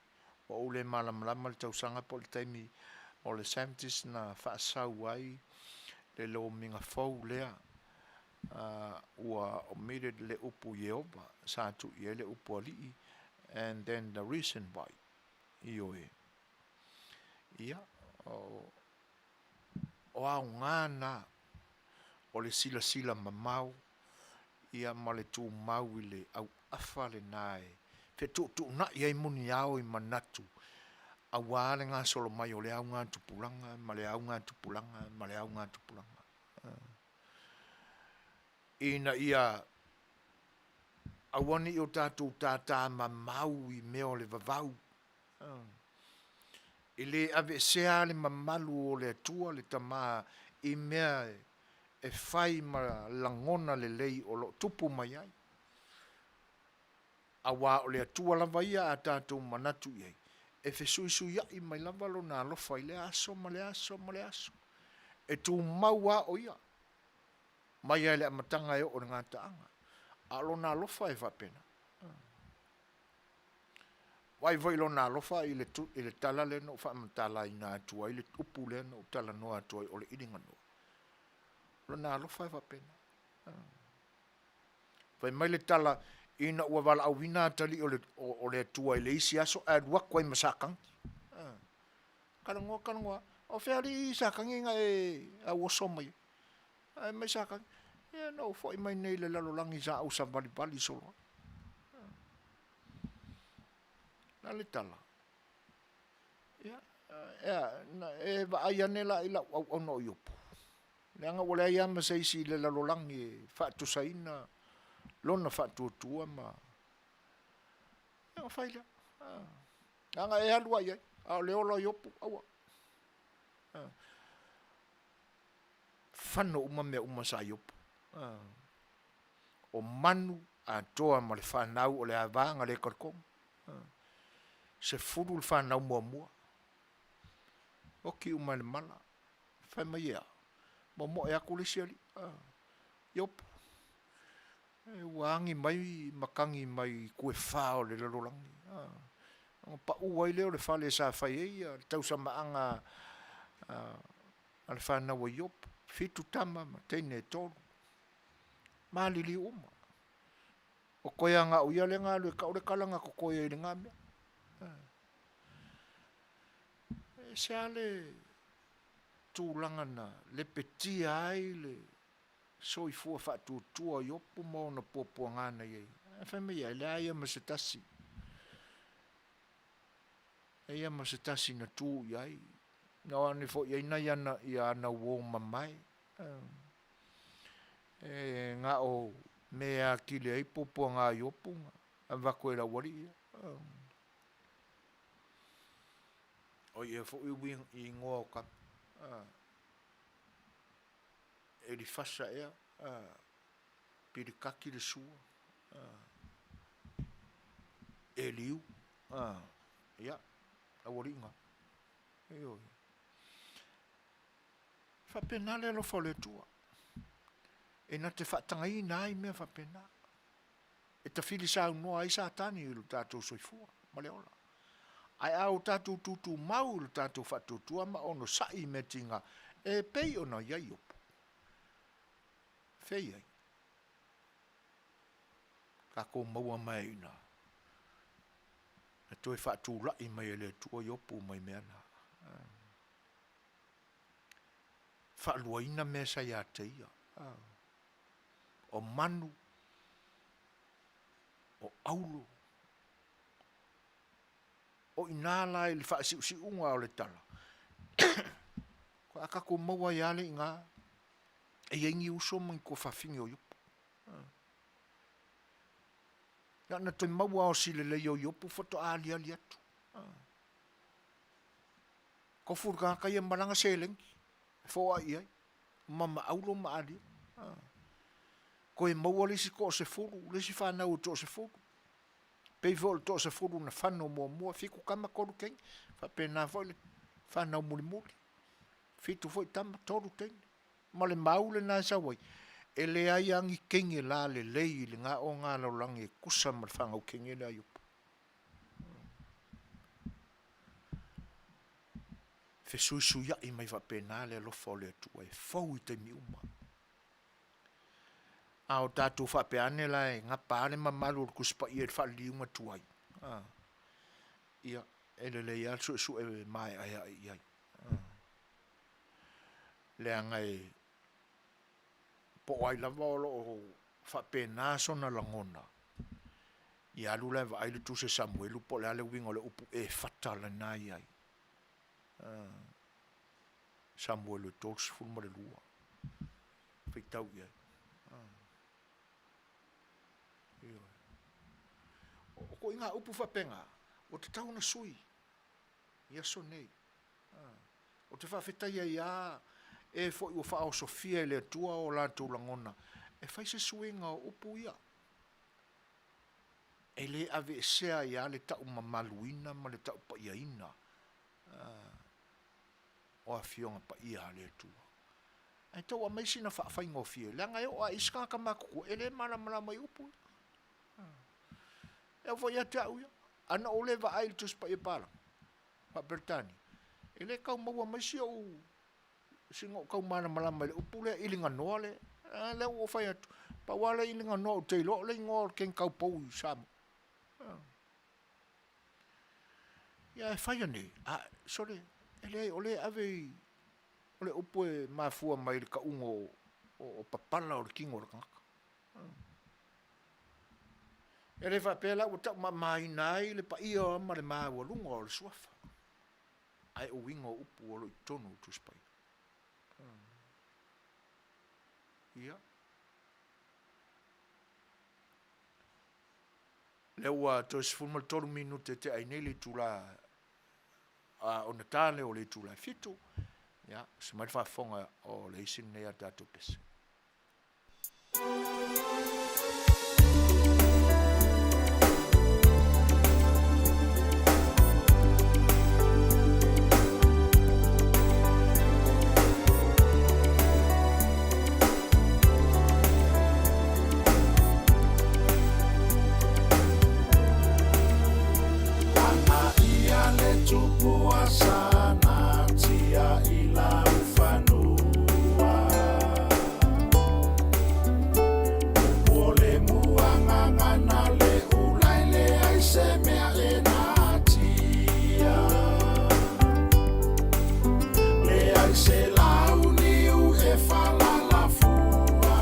Speaker 1: Ua ou le malamalama i le tausaga po o le taimi o le seventies na faasau ai le lomiga fou lea ua omitted le upu Ieova sa tuu i ai le upu Alii and then the reason why. Ioe. Ia, o aoga na o le silasila mamao ia ma le tumau i le auafa lena e fetuutuunai ai muniao i manatu aua le gasolo mai o le augatupulaga ma le augatupulaga ma le augatupulaga. Ina ia aua ne i o tatou tata mamau i mea o le vavau. E le aveesea lava le mamalu o le Atua le Tama i mea e fai ma lagona lelei o lo o tupu mai ai. Aua o le Atua lava ia a tatou manatu i ai, e fesuisuiai mai lava Lona alofa i lea aso ma lea aso ma lea aso. E tumau lava o Ia, mai lava i le amataga e oo i le gataaga, a o Lona alofa e faapena. Vaai foi i Lona alofa i le, i le tala lea na ou faamatalaina atu ai, le upu lea na ou talanoa atu ai o le iliganua. Lona alofa e faapena. Fai mai le tala, ina ua valaauina atalii o le, o, o le Atua i le isi aso ae alu atu ai ma Satani. Talanoa, talanoa, o fea alii Satani na e auoso mai ai? Ae mai Satani, ia na ou foi mai nei i le lalolagi sa ou savalivali solo ai. O le a le tala? Ia, e a, na e vaai ane la i lau auauna o Iopu, leaga ua leai lava ma se isi i le lalolagi e faatusaina lona faatuatua ma... Ia ona fai lea. Leaga e alu lava i ai, a o le ola o Iopu, aua. Fano uma mea uma sa Iopu. O manu atoa ma le fanau o le ava na le talitonu. 10 le fanau muamua. Oti uma i le mala. Fai mai e a? Momoe atu le isi alii. Iopu, ua agi mai matagi mai itu e fa o le lalolagi. Ona pau ai lea o le fale sa fai ai le tausamaaga a le fanau a Iopu, fitu tama ma teine e tolu. Maliliu uma. O toe lava na o ia lea na alu e tau le tala na totoe ai i lena mea. E ese lava le tulaga na lepetia ai le soifua faatuatua o Iopu ma ona puapuaga na i ai. Ae fai mai e leai lava ma se tasi, leai lava ma se tasi na tu i ai, na o ane foi i ai nai ana, ia ana uo mamae. E na o mea e atili ai puapuaga a Iopu na avatu e le aualii ia. O ia foi igoa o tama, Elifasa ea, Pilikati le sua, Eliu, ia, aualii na. Ioe. E faapena le alofa o le Atua, e na te faatagaina ai mea faapena, e tafili saunoa ai Satani i lo tatou soifua ma le ola. Ae a o tatou tutumau i lo tatou faatuatua ma onosai i mea tiga, e pei ona i ai Iopu. Fea i ai? Tatou maua mai ai i ina. Na toe faatulai mai e le Atua Iopu mai mea na. Faaluaina mea sa ia te ia. O manu, o aulo, o i ina la i le faasiusiuga o le tala, a tatou maua ai lava le iina, e i ai ni uso ma ni tuafafine o Iopu. Na ona toe maua lava o si lelei o Iopu faatoa aliali atu. Tofu le tagata ia ma lana seleni e foai i ai ma maaulo ma alia. Toe maua le isi toasefulu, le isi fanau e toasefulu. Pei foi o le toasefulu na fano muamua, fitu tama tolu teine. Faapena foi le fanau mulimuli, fitu foi tama tolu teine. Ma le mau lena e sau ai, e leai lava ni teine lalelei i lena ogalalolagi e tusa ma le fanau teine lea a Iopu. Fesuisuiai mai faapena le alofa o le Atua e fou i taimi uma. A o tatou faapea ane la e napa lava le mamalu o le Tusi Paia i le faaliliuga tuai, a, ia, e lelei lava le suesue maeaea i ai. Leaga e po o ai lava o lo o faapena sona lagona, ia alu la e vaai le Tusi a Samuelu po o le a le uiga o le upu Efata lena e i ai. Samuelu e 32, faitau i ai. Ioe. O ituaiga upu faapena, ua tatau ona sui i aso nei. Ou te faafetai ai lava e foi ua faaosofia e le Atua o latou lagona e fai se suiga o upu ia. E le aveesea ai lava le taumamaluina ma le taupaiaina o Afioga Paia a le Atua. Ae tau aumai sina faafaigofie, leaga e oo lava i isi tagata matutua e le malamalama i upu ia. E oo foi ia te au ia, ana ou le vaai i le Tusi Paia Papalagi faa-Peretania, e le tau maua mai si ou sina ou tau malamalama i le upu lea iliganoa lea. A lea ua ou fai atu, pau lava le iliganoa ou te iloa o le igoa o le Ken Taupou i Samoa. Ia ae fai ane, a, sole, e leai o lea e ave i, o le upu e mafua mai i le tauga o papala o le tino o le tagata. E le faapea la ua taumamaina ai le paia ma le maualuga o le Suafa, ae o uiga o upu o lo o i totonu o le Tusi Paia. Ia. Lea ua toe 13 minute e tea ai nei le itula ona ta lea o le itula e 7. Ia, se mai le faafofoga o le isi lenei a tatou pese.
Speaker 2: Lanaia le tupu a Sanatia i laufanua. Upu o le muagagana le ula e leai se mea e natia. Leai se launiu e falalafua,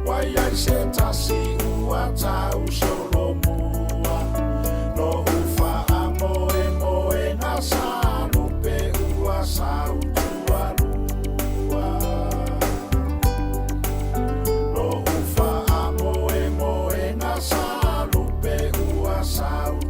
Speaker 2: Waiai se tasi ua tau solomua, No u faamoemoega sa lupe ua sautualua. No u faamoemoega sa lupe ua sautualua.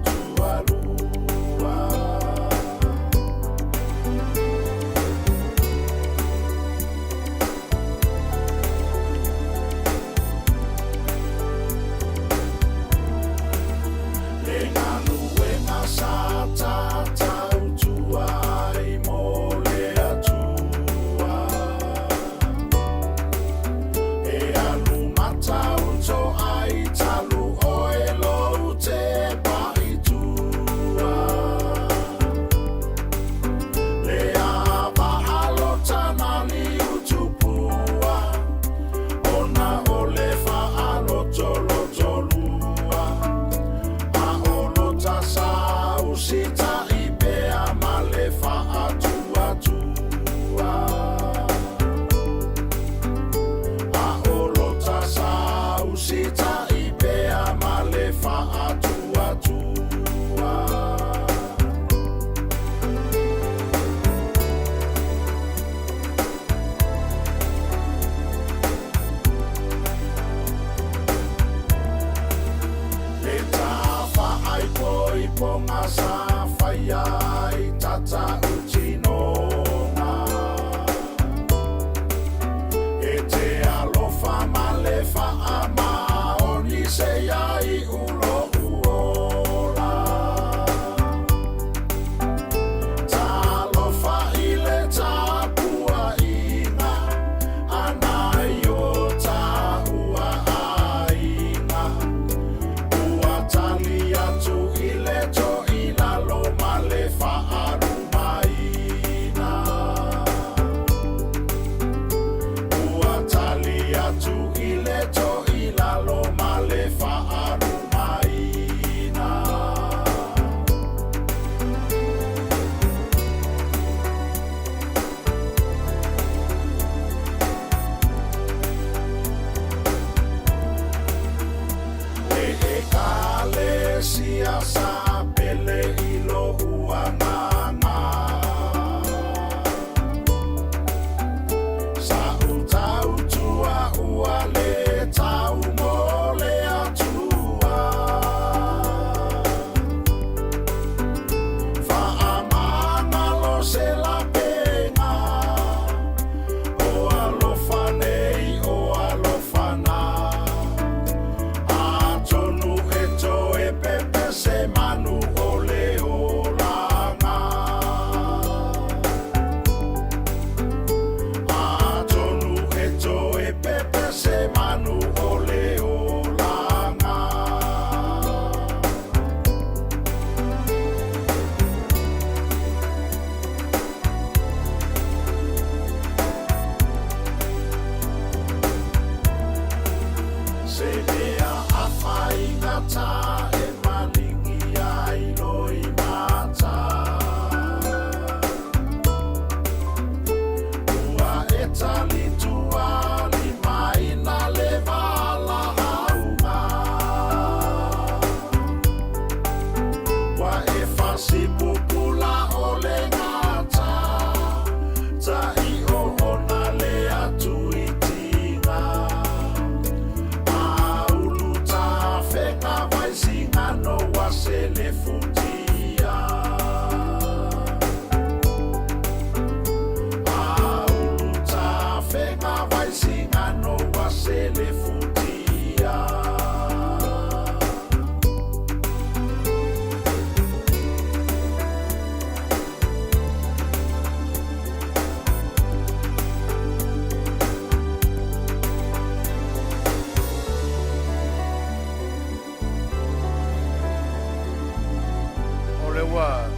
Speaker 2: Tai o ona le atu i tiga A ulu ta fenga vai singa no wa se le futia A ulu ta fenga vai singa no wa se le futia.
Speaker 1: O lea ua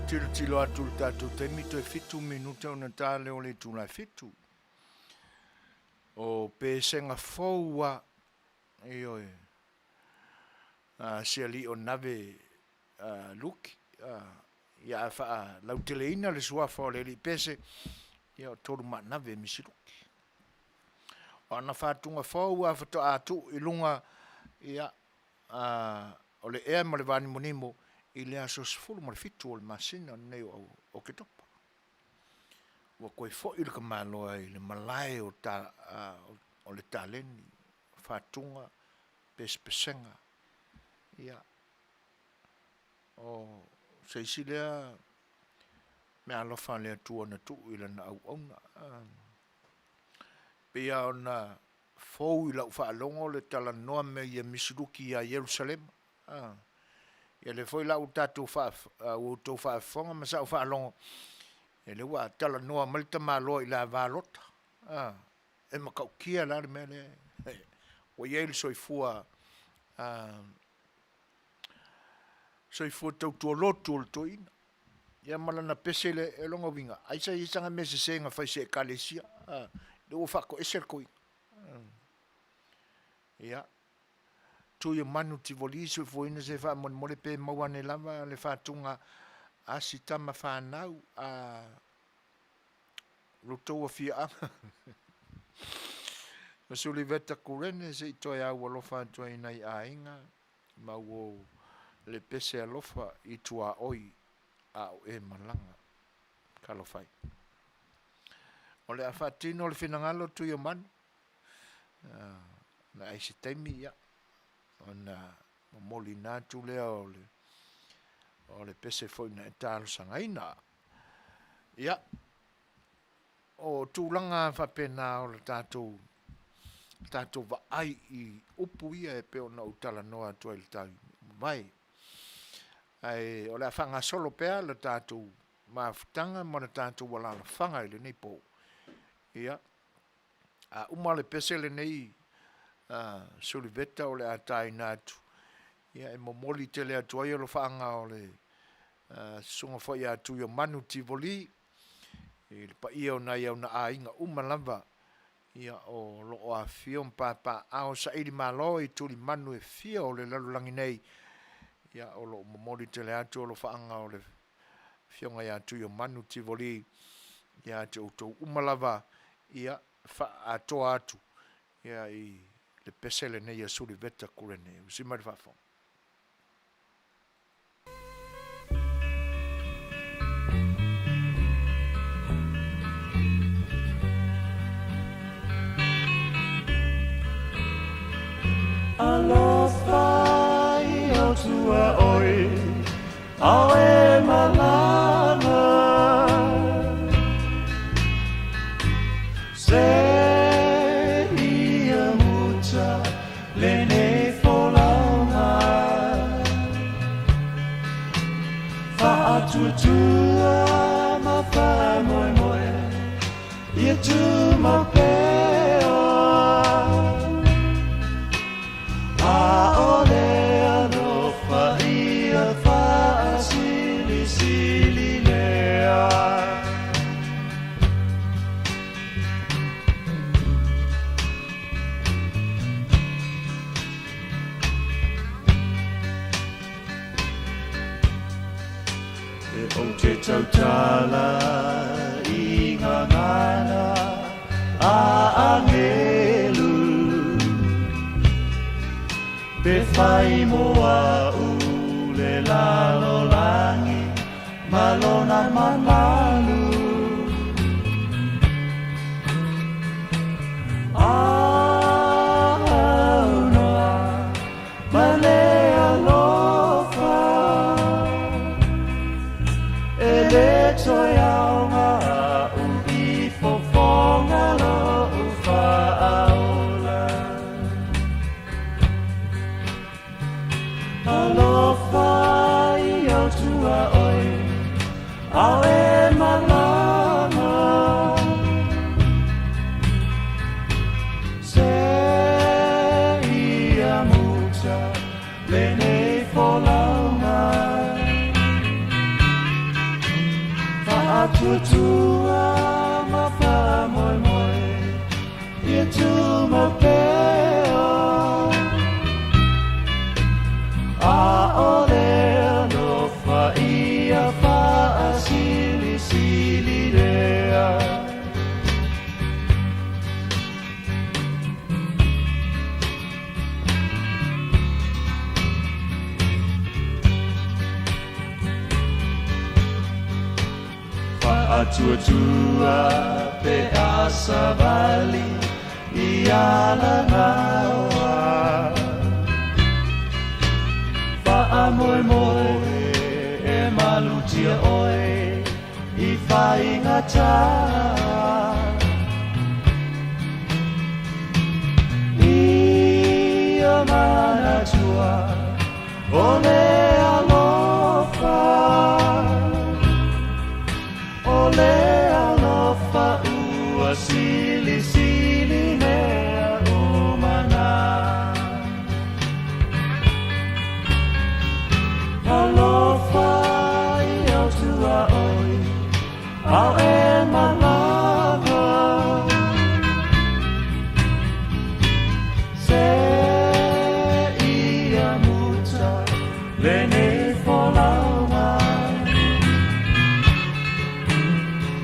Speaker 1: tilotilo atu i le tatou taimi toe fitu minute ona ta lea o le itula e fitu. O pesega fou lava, ioe, a si alii o Nave Luki, ia a faalauteleina le suafa o le alii pese, ia o Tolumaanave Misi Luki. O ana fatuga fou lava faatoa tuu i luga, ia, o le ea ma le vanimonimo i le aso 17 o le masina lenei o Oketopa. Ua toe foi le tamaloa i le malae o le taleni, fatuga, pesepesega, ia o se isi lea meaalofa a le Atua na tuu i lana auauna. E pei lava ona fou i lau faalogo le talanoa mai a Misi Luki ia Ierusalema. Ia lea foi la ua outou faafofoga ma sau faalogo, ia lea ua talanoa mai le tamaloa i le ava Lota. E matautia la le mea lea ua i ai le soifua soifua tautua lotu o le toeaina. Ia ma lana pese lea, o lona uiga, ai sa i ai sana mea sese na fai i se ekalesia. Lea ua faatoese le toeaina. Ia, Tuiomanu Tivoli soifuaina se faamolemole pe maua ane lava le faatuga a si tama fanau a lo outou afioaga ma Suliveta Kurene se i toe aualofa atu ai i nai aiga ma ua le pese alofa i tuaoi a o e malaga. Talofa e. O le a faatino le finagalo Tuiomanu, na ai se taimi ia, ona momoliina atu lea o le pese foi na e talosagaina. Ia, o tulaga faapena o le tatou vaai i upu ia e pei ona ou talanoa atu ai i le taimi ua mavae. Ae o le a faagasolo pea le tatou mafutaga ma le tatou alalafaga i lenei po. Ia, a uma le pese lenei a Suliveta o le a taina atu, ia e momoli tele atu ai alofaaga o le susuga foi ia Tuiomanu Tivoli i le paia o nai ona aiga uma lava ia o lo o afifio ma papaaao sailimalo i tulimanu e fia o le lalolagi nei, ia o lo o momoli tele atu alofaaga o le afioga ia Tuiomanu Tivoli ia te outou uma lava, ia faaatoa atu ia i le pese lenei a Suliveta Kurene. Usi mai le faafofoga.
Speaker 2: Alofa i o tua oi, ao e malama. Se ia muta lenei folauga. Faatuatua ma faamoemoe ia tumau pea. ʻAʻole alofa ia faasilisili lea. E ou te tautala i ngā ngana a angelu, Pe whai mo a'u le lalolagi ma lona mamalu. Faatuatua pe a savali i Alagaoa. Faamoemoe e malutia oe i faigata. Ia manatua o le alofa, o le alofa ua silisili mea uma na. Alofa i au tuaoi, ao e malama. Se ia muta lenei folauga.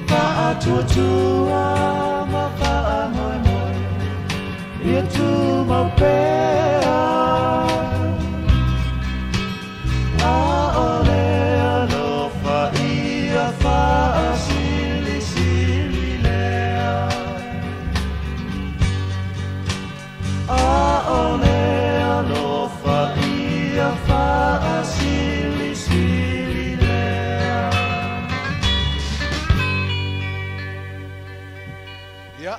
Speaker 2: Faatuatua ma faamoemoe, ia tumau pea. Aʻole alofa ia faasilisili lea. Aʻole alofa ia faasilisili lea.
Speaker 1: Ia,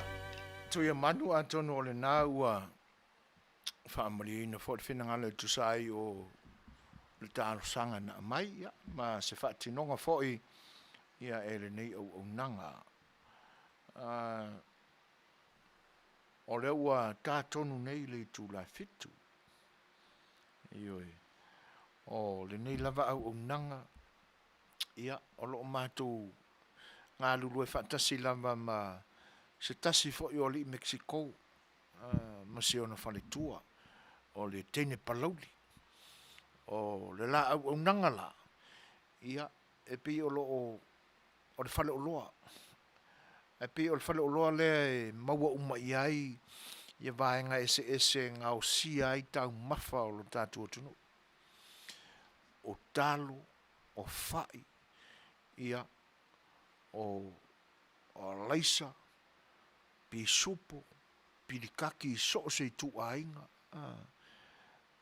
Speaker 1: Tuiamanu, atonu o lena ua faamalieina foi le finagalo e tusa ai o le talosaga na aumai, ia, ma se faatinoga foi ia e lenei auaunaga. O lea ua ta tonu nei le itula 7. Ioe. O lenei lava auaunaga, ia, o lo o matou galulue faatasi lava ma se tasi foi o alii Mexico ma si ona faletua, o le teine palauli. O le la auaunaga la, ia, e pei o lo o o le faleoloa. Ae pei o le faleoloa lea e maua uma i ai ia vaega eseese e gaosia ai taumafa o lo tatou atunuu. O talo, o fai, ia, o alaisa, pisupo, pilikaki i so o se ituaiga,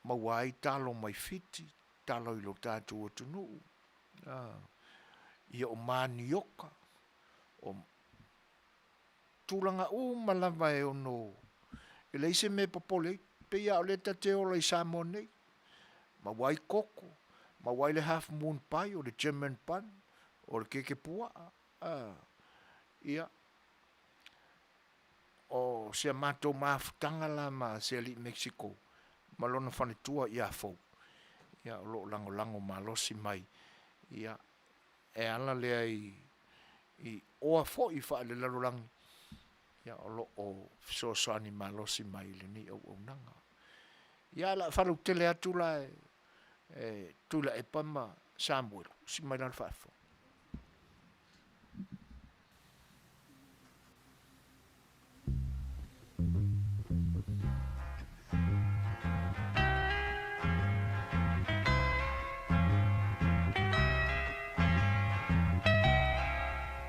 Speaker 1: maua ai talo mai Fiti, talo i lo tatou atunuu, ia o manioka, o tulaga uma lava e ono, e leai se mea e popole ai, pei lava o lea ta te ola i Samoa nei, maua ai koko, maua ai le half moon pie, o le German bun, o le keke puaa, ia, o si a matou mafutaga la ma se alii Mexico ma lona faletua ia Fou, ia o lo o lagolago malosi mai, ia e ala lea i oa foi faalelalolagi, ia o lo o fesoasoani malosi mai i lenei auaunaga. Ia o le a faalautele atu la e Tuilaepa ma Samuelu, usi mai la le faafofoga.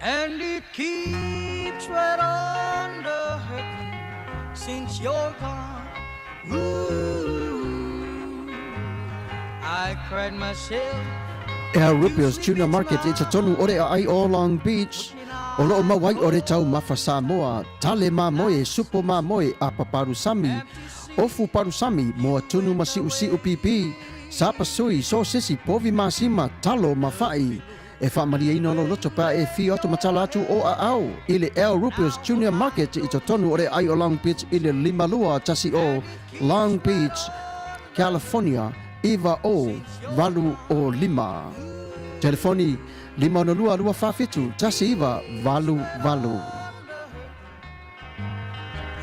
Speaker 2: And it keeps right on the hurting since you're gone. Ooh, I cried myself.
Speaker 3: El Rubio's Tuna Market i totonu o le aai o Long Beach, o loo maua ai o le taumafa Samoa, tale mamoe, supo mamoe, apa palusami, ofu palusami, moa tunu ma siusiu pipi, sapasui, sosesi, povi masima, talo ma fa'i. E faamalieina lou loto pe a e fio atu ma tala atu o aao i le El Rubio's Junior Market i totonu o le aai o Long Beach i le 5210 Long Beach, California 90805. Telefoni 562 247 1988.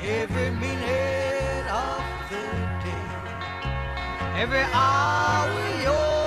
Speaker 2: Every minute of the day, every hour you're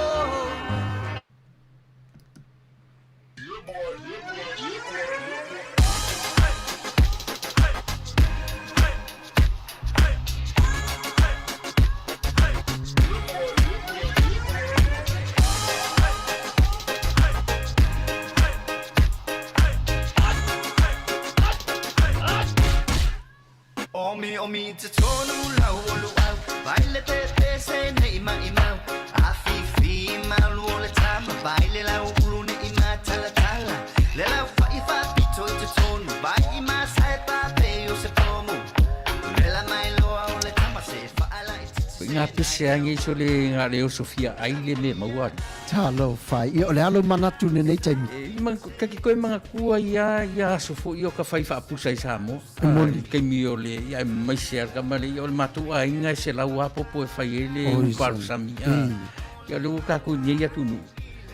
Speaker 4: Nga pese a ngi so le nga le oso fia ai le me maua.
Speaker 3: Talofa, ia o le alo manatu lenei taimi.
Speaker 4: E, ma, ka ki koe mga kua ia, ia aso fo i o ka whai whaapusa i Samoa.
Speaker 3: E moni.
Speaker 4: I kaimi o le, ia e mai se ar kama le, ia o le mātou ainga e se lau apopo e whai e le
Speaker 3: Oi,
Speaker 4: uparu
Speaker 3: son.
Speaker 4: sami. A, ia le ua kākou nei atu nu.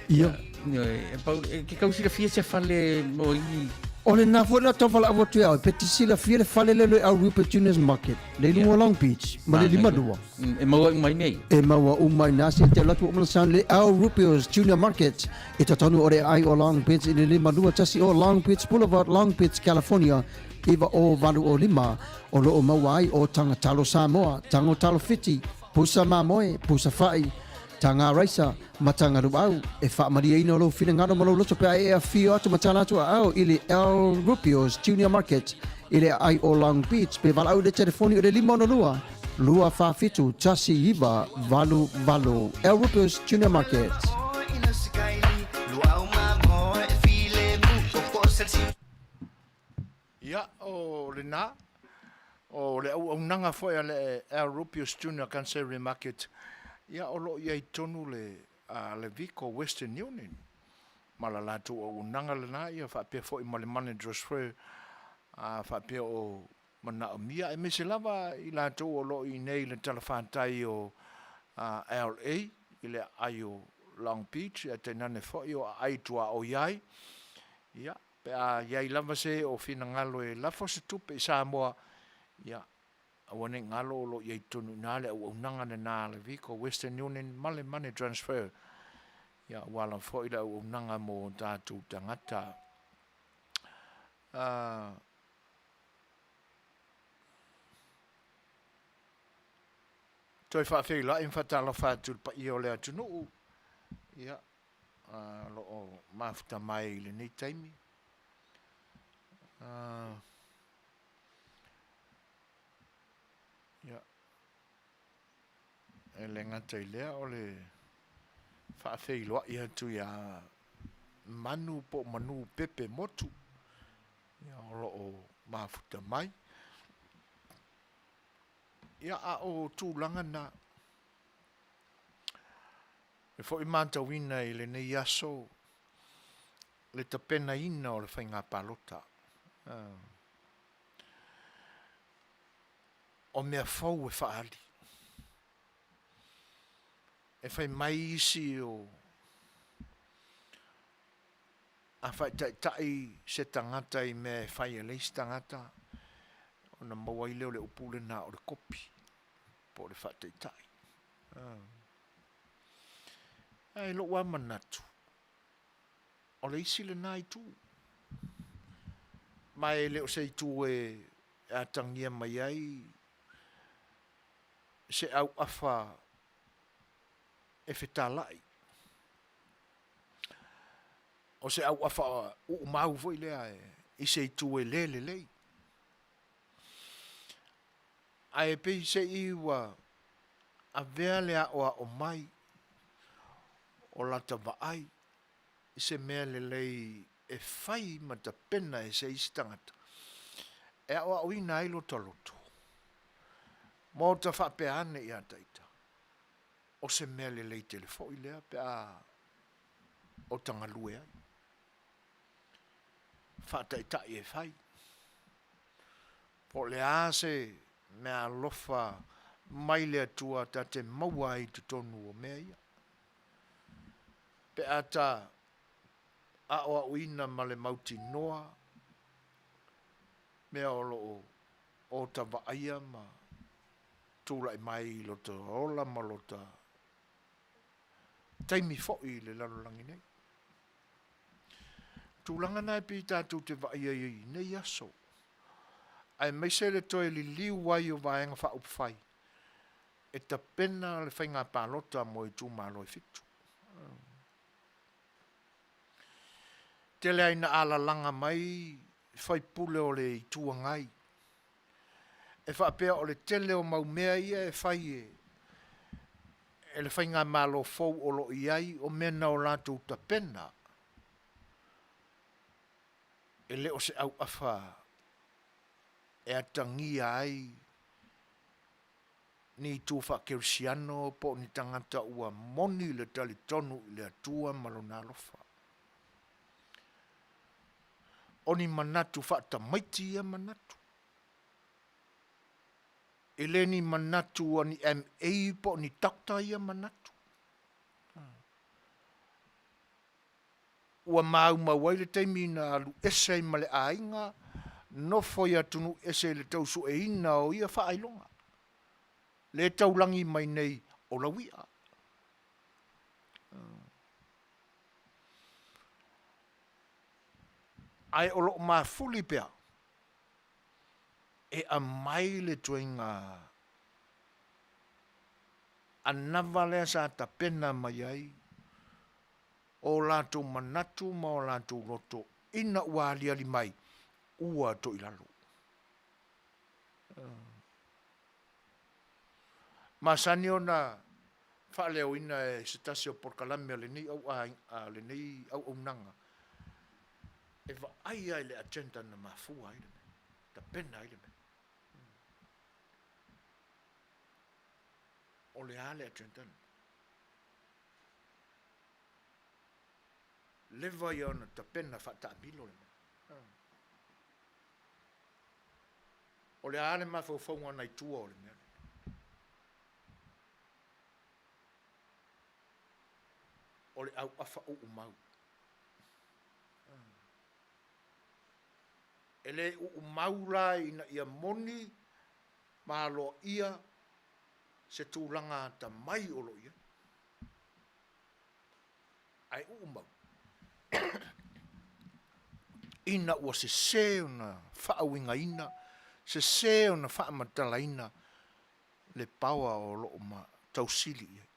Speaker 3: Ia.
Speaker 4: Ia, e, pau, e, ke kau silafia se fale mo i...
Speaker 3: O lena foi na tau valaau atu ia oe, pe te silafia le fale lea o le Aurupe Juniors Market, le i luga o Long Beach, ma le 52.
Speaker 4: E maua uma i nei.
Speaker 3: E maua uma i nā se te alu atu o Mona le Al Rupios Junior Market i totonu o le aai o Long Beach i le 51 o Long Beach Boulevard, Long Beach, California, 90805, o lo o maua ai o Taga Talo Samoa, Tago Talo Fiti, Pusa Mamoe, Pusa Fa'i, Taga Raisa, ma Taga Luau. E faamalieina lou finagalo ma lou loto pe a e afio atu ma tala atu aao i le Al Rupios Junior Market i le aai o Long Beach pe valaau i le telefoni o le 562 247 1988. Al Rupios Junior Market.
Speaker 1: Ia, o lena, o le auaunaga foi a le Al Rupios Junior Kanseri Market, ia o lo o i ai tonu le, a le Vico Western Union ma la latou auaunaga lena, ia faapea foi ma le Money Transfer, a faapea o manaomia, aemaise lava i latou o lo o i inei i le talafatai o LA, i le aai o Long Beach, ae tainane foi o aai tuaoi ai, ia, Pe a i ai lava se o finagalo e lafo se tupe i Samoa, ia, aua ne i galo o lo o i ai tonu i ina le auaunaga lena a le Vico Western Union ma le Money Transfer, ia, ua ala foi le auaunaga mo o tatou tagata. Uh, toe faafeiloai ma faatalofa atu i le paia o le atunuu, ia, o lo o mafuta mai i lenei taimi. Ia, e le gata i lea o le faafeiloai atu ia Manu po o Manu Pepe Motu, ia, o lo o mafuta mai. Ia, a o tulaga na, E foi matauina i lenei aso le tapenaina o le faiga palota. O mea fou e faaali. E fai mai isi o a faitaitai se tagata i mea e fai e le isi tagata, ona maua ai lea o le upu lena o le kopi po o le faataitai. Ae i lou lava manatu, o le isi lena itu. Ma e le o se itu e atagia mai ai se auafa e fetalai. O se auafa uumau foi lea i se itu e le lelei. Ae pei se i ua avea le aoao mai o lata vaai i se mea lelei e fai ma tapena e se isi tagata e aoaoina ai lota loto. Maota faapea ane ia Taita, o se mea lelei tele foi lea pe a ota galue ai. Faataitai e fai. Po o le a se meaalofa mai le Atua ta te maua ai i totonu o mea ia. Pe a ta aoaoina ma le mautinoa mea o lo o ota vaaia ma tulai mai i lota ola ma lota taimi foi i le lalolagi nei. Tulaga na e pei tatou te vaai ai i nei aso, aemaise le toe liliu ai o Vaega Faaupufai e tapena le faiga palota mo itumalo e fitu. Tele ai ina alalaga mai faipule o le Itu Agai. E faapea o le tele o mau mea ia e fai e e le faigamalo fou o lo o i ai, o mea na o latou tapena, e le o se auafa e atagia ai ni itu faakerisiano po o ni tagata ua moni le talitonu i le Atua ma Lona alofa. O ni manatu faatamaiti ia manatu. E le ni manatu a ni MA po o ni Doctor ia manatu. Ua maumau ai le taimi na alu ese ai ma le aiga, nofo i atunuu ese i le tau sueina o ia faailoga. Le taulagi mai nei o laui'a. Ae o lo o mafuli pea e aumai le ituaiga anava lea sa tapena mai ai o latou manatu ma o latou loto ina ua aliali mai ua toilalo. Masani ona faaleoina e se tasi o polokalame a lenei a lenei auaunaga e vaai lava i le agenda na mafua ai le mea, tapena ai le mea. O le a le agenda lena? Leva ia ona tapena faataamilo le mea. O le a le mafaufauga nai tua o le mea lea? O le auafa uumau. E le uumau la ina ia moni ma aloaia se tulaga atamai o lo o i ai. Ae uumau ina ua sese ona faauigaina, sese ona faamatalaina le power o lo o tausili i ai.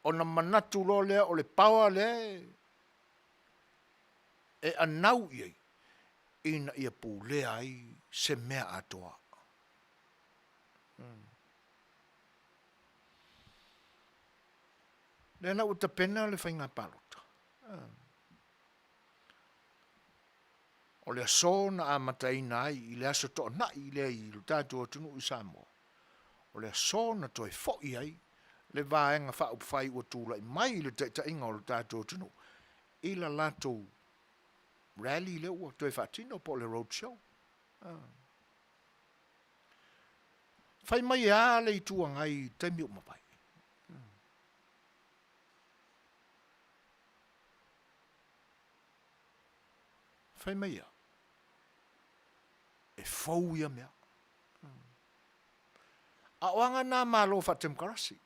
Speaker 1: Ona manatu loa lea o le power lea e anau i ai ina ia pulea ai se mea atoa. Lea la ua tapena le faiga palota. O le aso na amataina ai i le aso Toonai lea i lo tatou atunuu i Samoa, o le aso na toe foi ai le Vaega Faaupufai ua tulai mai i le taitaiga o lo tatou atunuu i la latou rally lea ua toe faatino po o le road show. Fai mai e a le Itu Agai i taimi ua mavae? Fai mai e a? E fou ia mea. A o aga nā Malo faatemokarasi.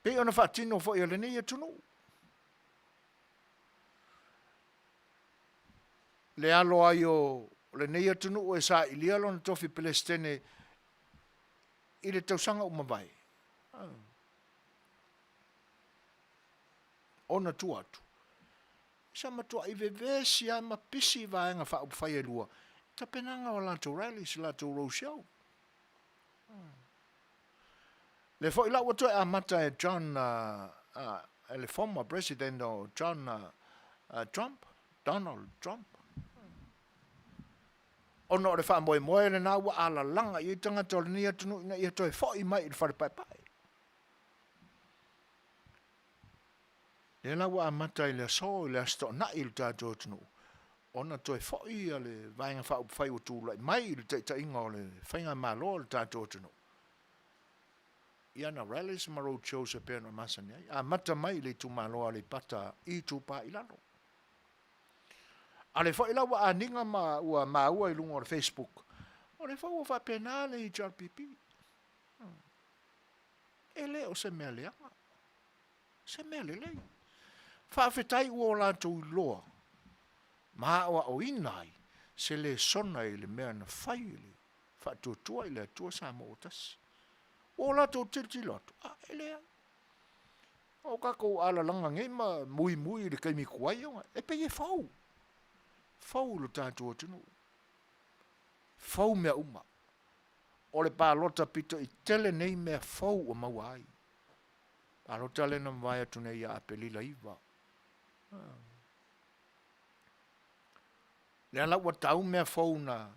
Speaker 1: Pei ona faatino foi e lenei atunuu. Le alo ai o lenei atunuu e sailia lona tofi Pelesitene i le tausaga ua mavae. Ona tua atu, sa matuai vevesi lava ma pisi vaega faaupufai e lua i tapenaga o latou rallies, latou road show. Lea foi la ua toe amata e John, e le former president o John Trump, Donald Trump, ona o le faamoemoe lena ua alalaga i ai tagata o lenei atunuu ina ia toe foi mai i le fale paepae. Lea la ua amata i le aso, i le Aso Toonai i le tatou atunuu, ona toe foi ia le Vaega Faaupufai ua tulai mai i le taitaiga o le Faigamalo a le tatou atunuu i ana rallies ma road shows e pei ona masani ai, amata mai i le itumalo o Aleipata Itupa i Lalo. A lea foi la ua aniga ma ua maua i luga o le Facebook, o lea foi ua faapena le HRPP. E le o se mea leaga. Se mea lelei. Faafetai ua o latou iloa ma aoaoina ai se lesona i le mea na fai e le Faatuatua i le Atua Samoa ua Tasi. Ua o latou tilotilo atu, a, e leai. O tatou alalaga nei ma muimui i le taimi tuai ona e pei e fou. Fou i lo tatou atunuu. Fou mea uma. O le palota pito i tele nei mea fou ua maua ai. Palota lea na mavae atu nei ia Apelila 9. Lea la ua tau mea fou na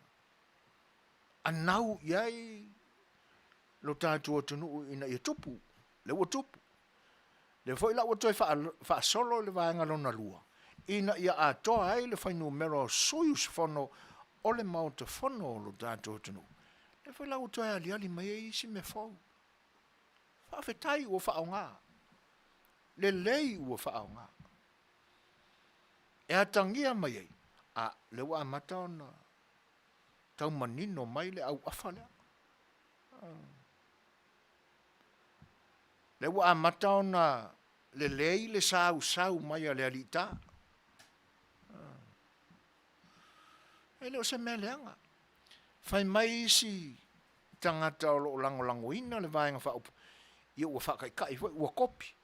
Speaker 1: anau i ai lo tatou atunuu ina ia tupu. Lea ua tupu. Lea foi la ua toe faasolo i le vaega lona lua, ina ia atoa ai le fuainumera o sui usufono o le Maota Fono o lo tatou atunuu. Lea foi la ua toe aliali mai ai isi mea fou. Faafetai ua faaaoga. Lelei ua faaaoga. E atagia mai ai, a lea ua amata ona tau manino mai le auafa lea. Lea ua amata ona lelei le sausau mai a le alii ta. E le o se mea leaga. Fai mai isi tagata o lo o lagolagoina le Vaega Faaopoopo, ia ua faataitai foi, ua kopi.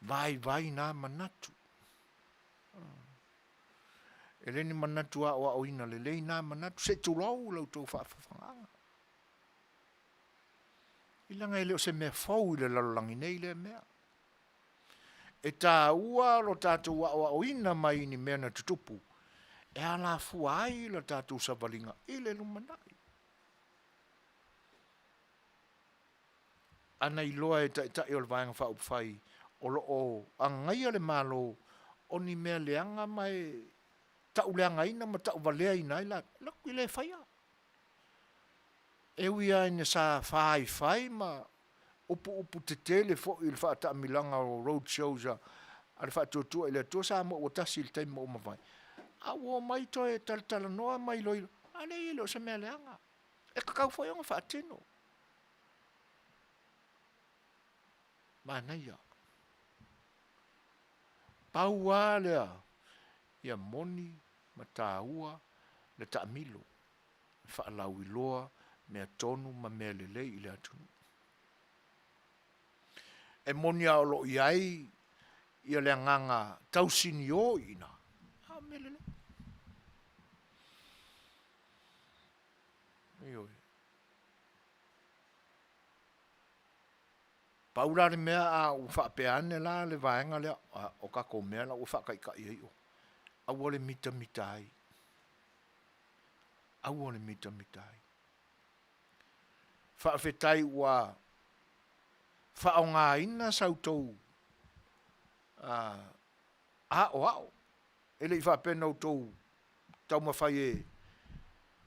Speaker 1: Vaivai na manatu. E le ni manatu aoaoina lelei na manatu, se i tulou la outou faafofogaaga. I leaga e le o se mea fou i le lalolagi nei lea mea. E taua lo tatou aoaoina mai i ni mea na tutupu e alafua ai la tatou savaliga i le lumanai. Ana iloa e Taitai o le Vaega Faaupufai o lo o agaia le Malo o ni mea leaga ma e tauleagaina ma tauvaleaina ai latou, latou te le faia. E ui lava ina sa faifai ma upuupu tetele foi i le faataamilaga o road shows a le Faatuatua i le Atua Samoa ua tasi i le taimi ua mavae, a ua omai toe talatalanoa ma iloilo, a leai e le o se mea leaga, e tatau foi ona faatino. Manaia. Pau lava lea, ia moni ma taua le taamilo, e faalauiloa mea tonu ma mea lelei i le atunuu. E moni lava o lo o i ai ia le agaga tausinio i ina, a o mea lelei. Ioe. Pau la le mea a ua faapea ane la le vaega lea, o tatou mea la ua faataitai ai oe, aua le mitamita ai. Aua le mitamita ai. Faafetai ua faaaogaina sa outou aoao. E le i faapea na outou taumafai e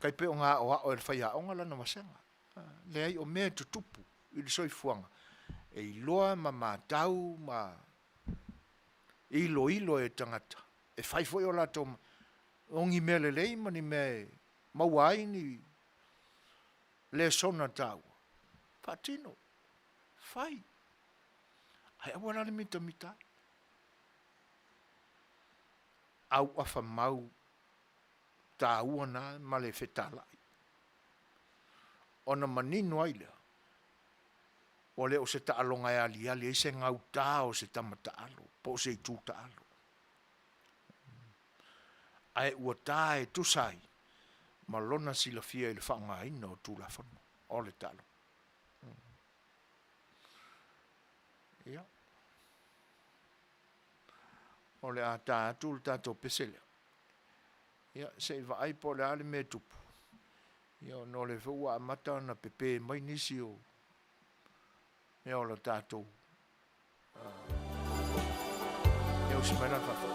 Speaker 1: tai pei ona aoao e le faiaoga lana vasega. Leai, o mea e tutupu i le soifuaga, e iloa ma matau ma iloilo e tagata, e fai foi o latou, o ni mea lelei ma ni mea e maua ai ni lesona taua, faatino, fai, ae aua la le mitamita ai. Auafa mau taua na ma le fetalai. Ona manino ai lea, ua le o se taaloga e aliali ai se gauta o se tama taalo po o se itu taalo. Ae ua ta e tusa ai ma lona silafia i le faaaogaina o Tulafono o le taaloga. Ia. O le a ta atu le tatou pese lea. Ia, se i vaai po o le a le mea e tupu. Ia, ona o lea foi ua amata ona pepe mai nisi o mea o le tatou. Ia, usi mai la le fafo.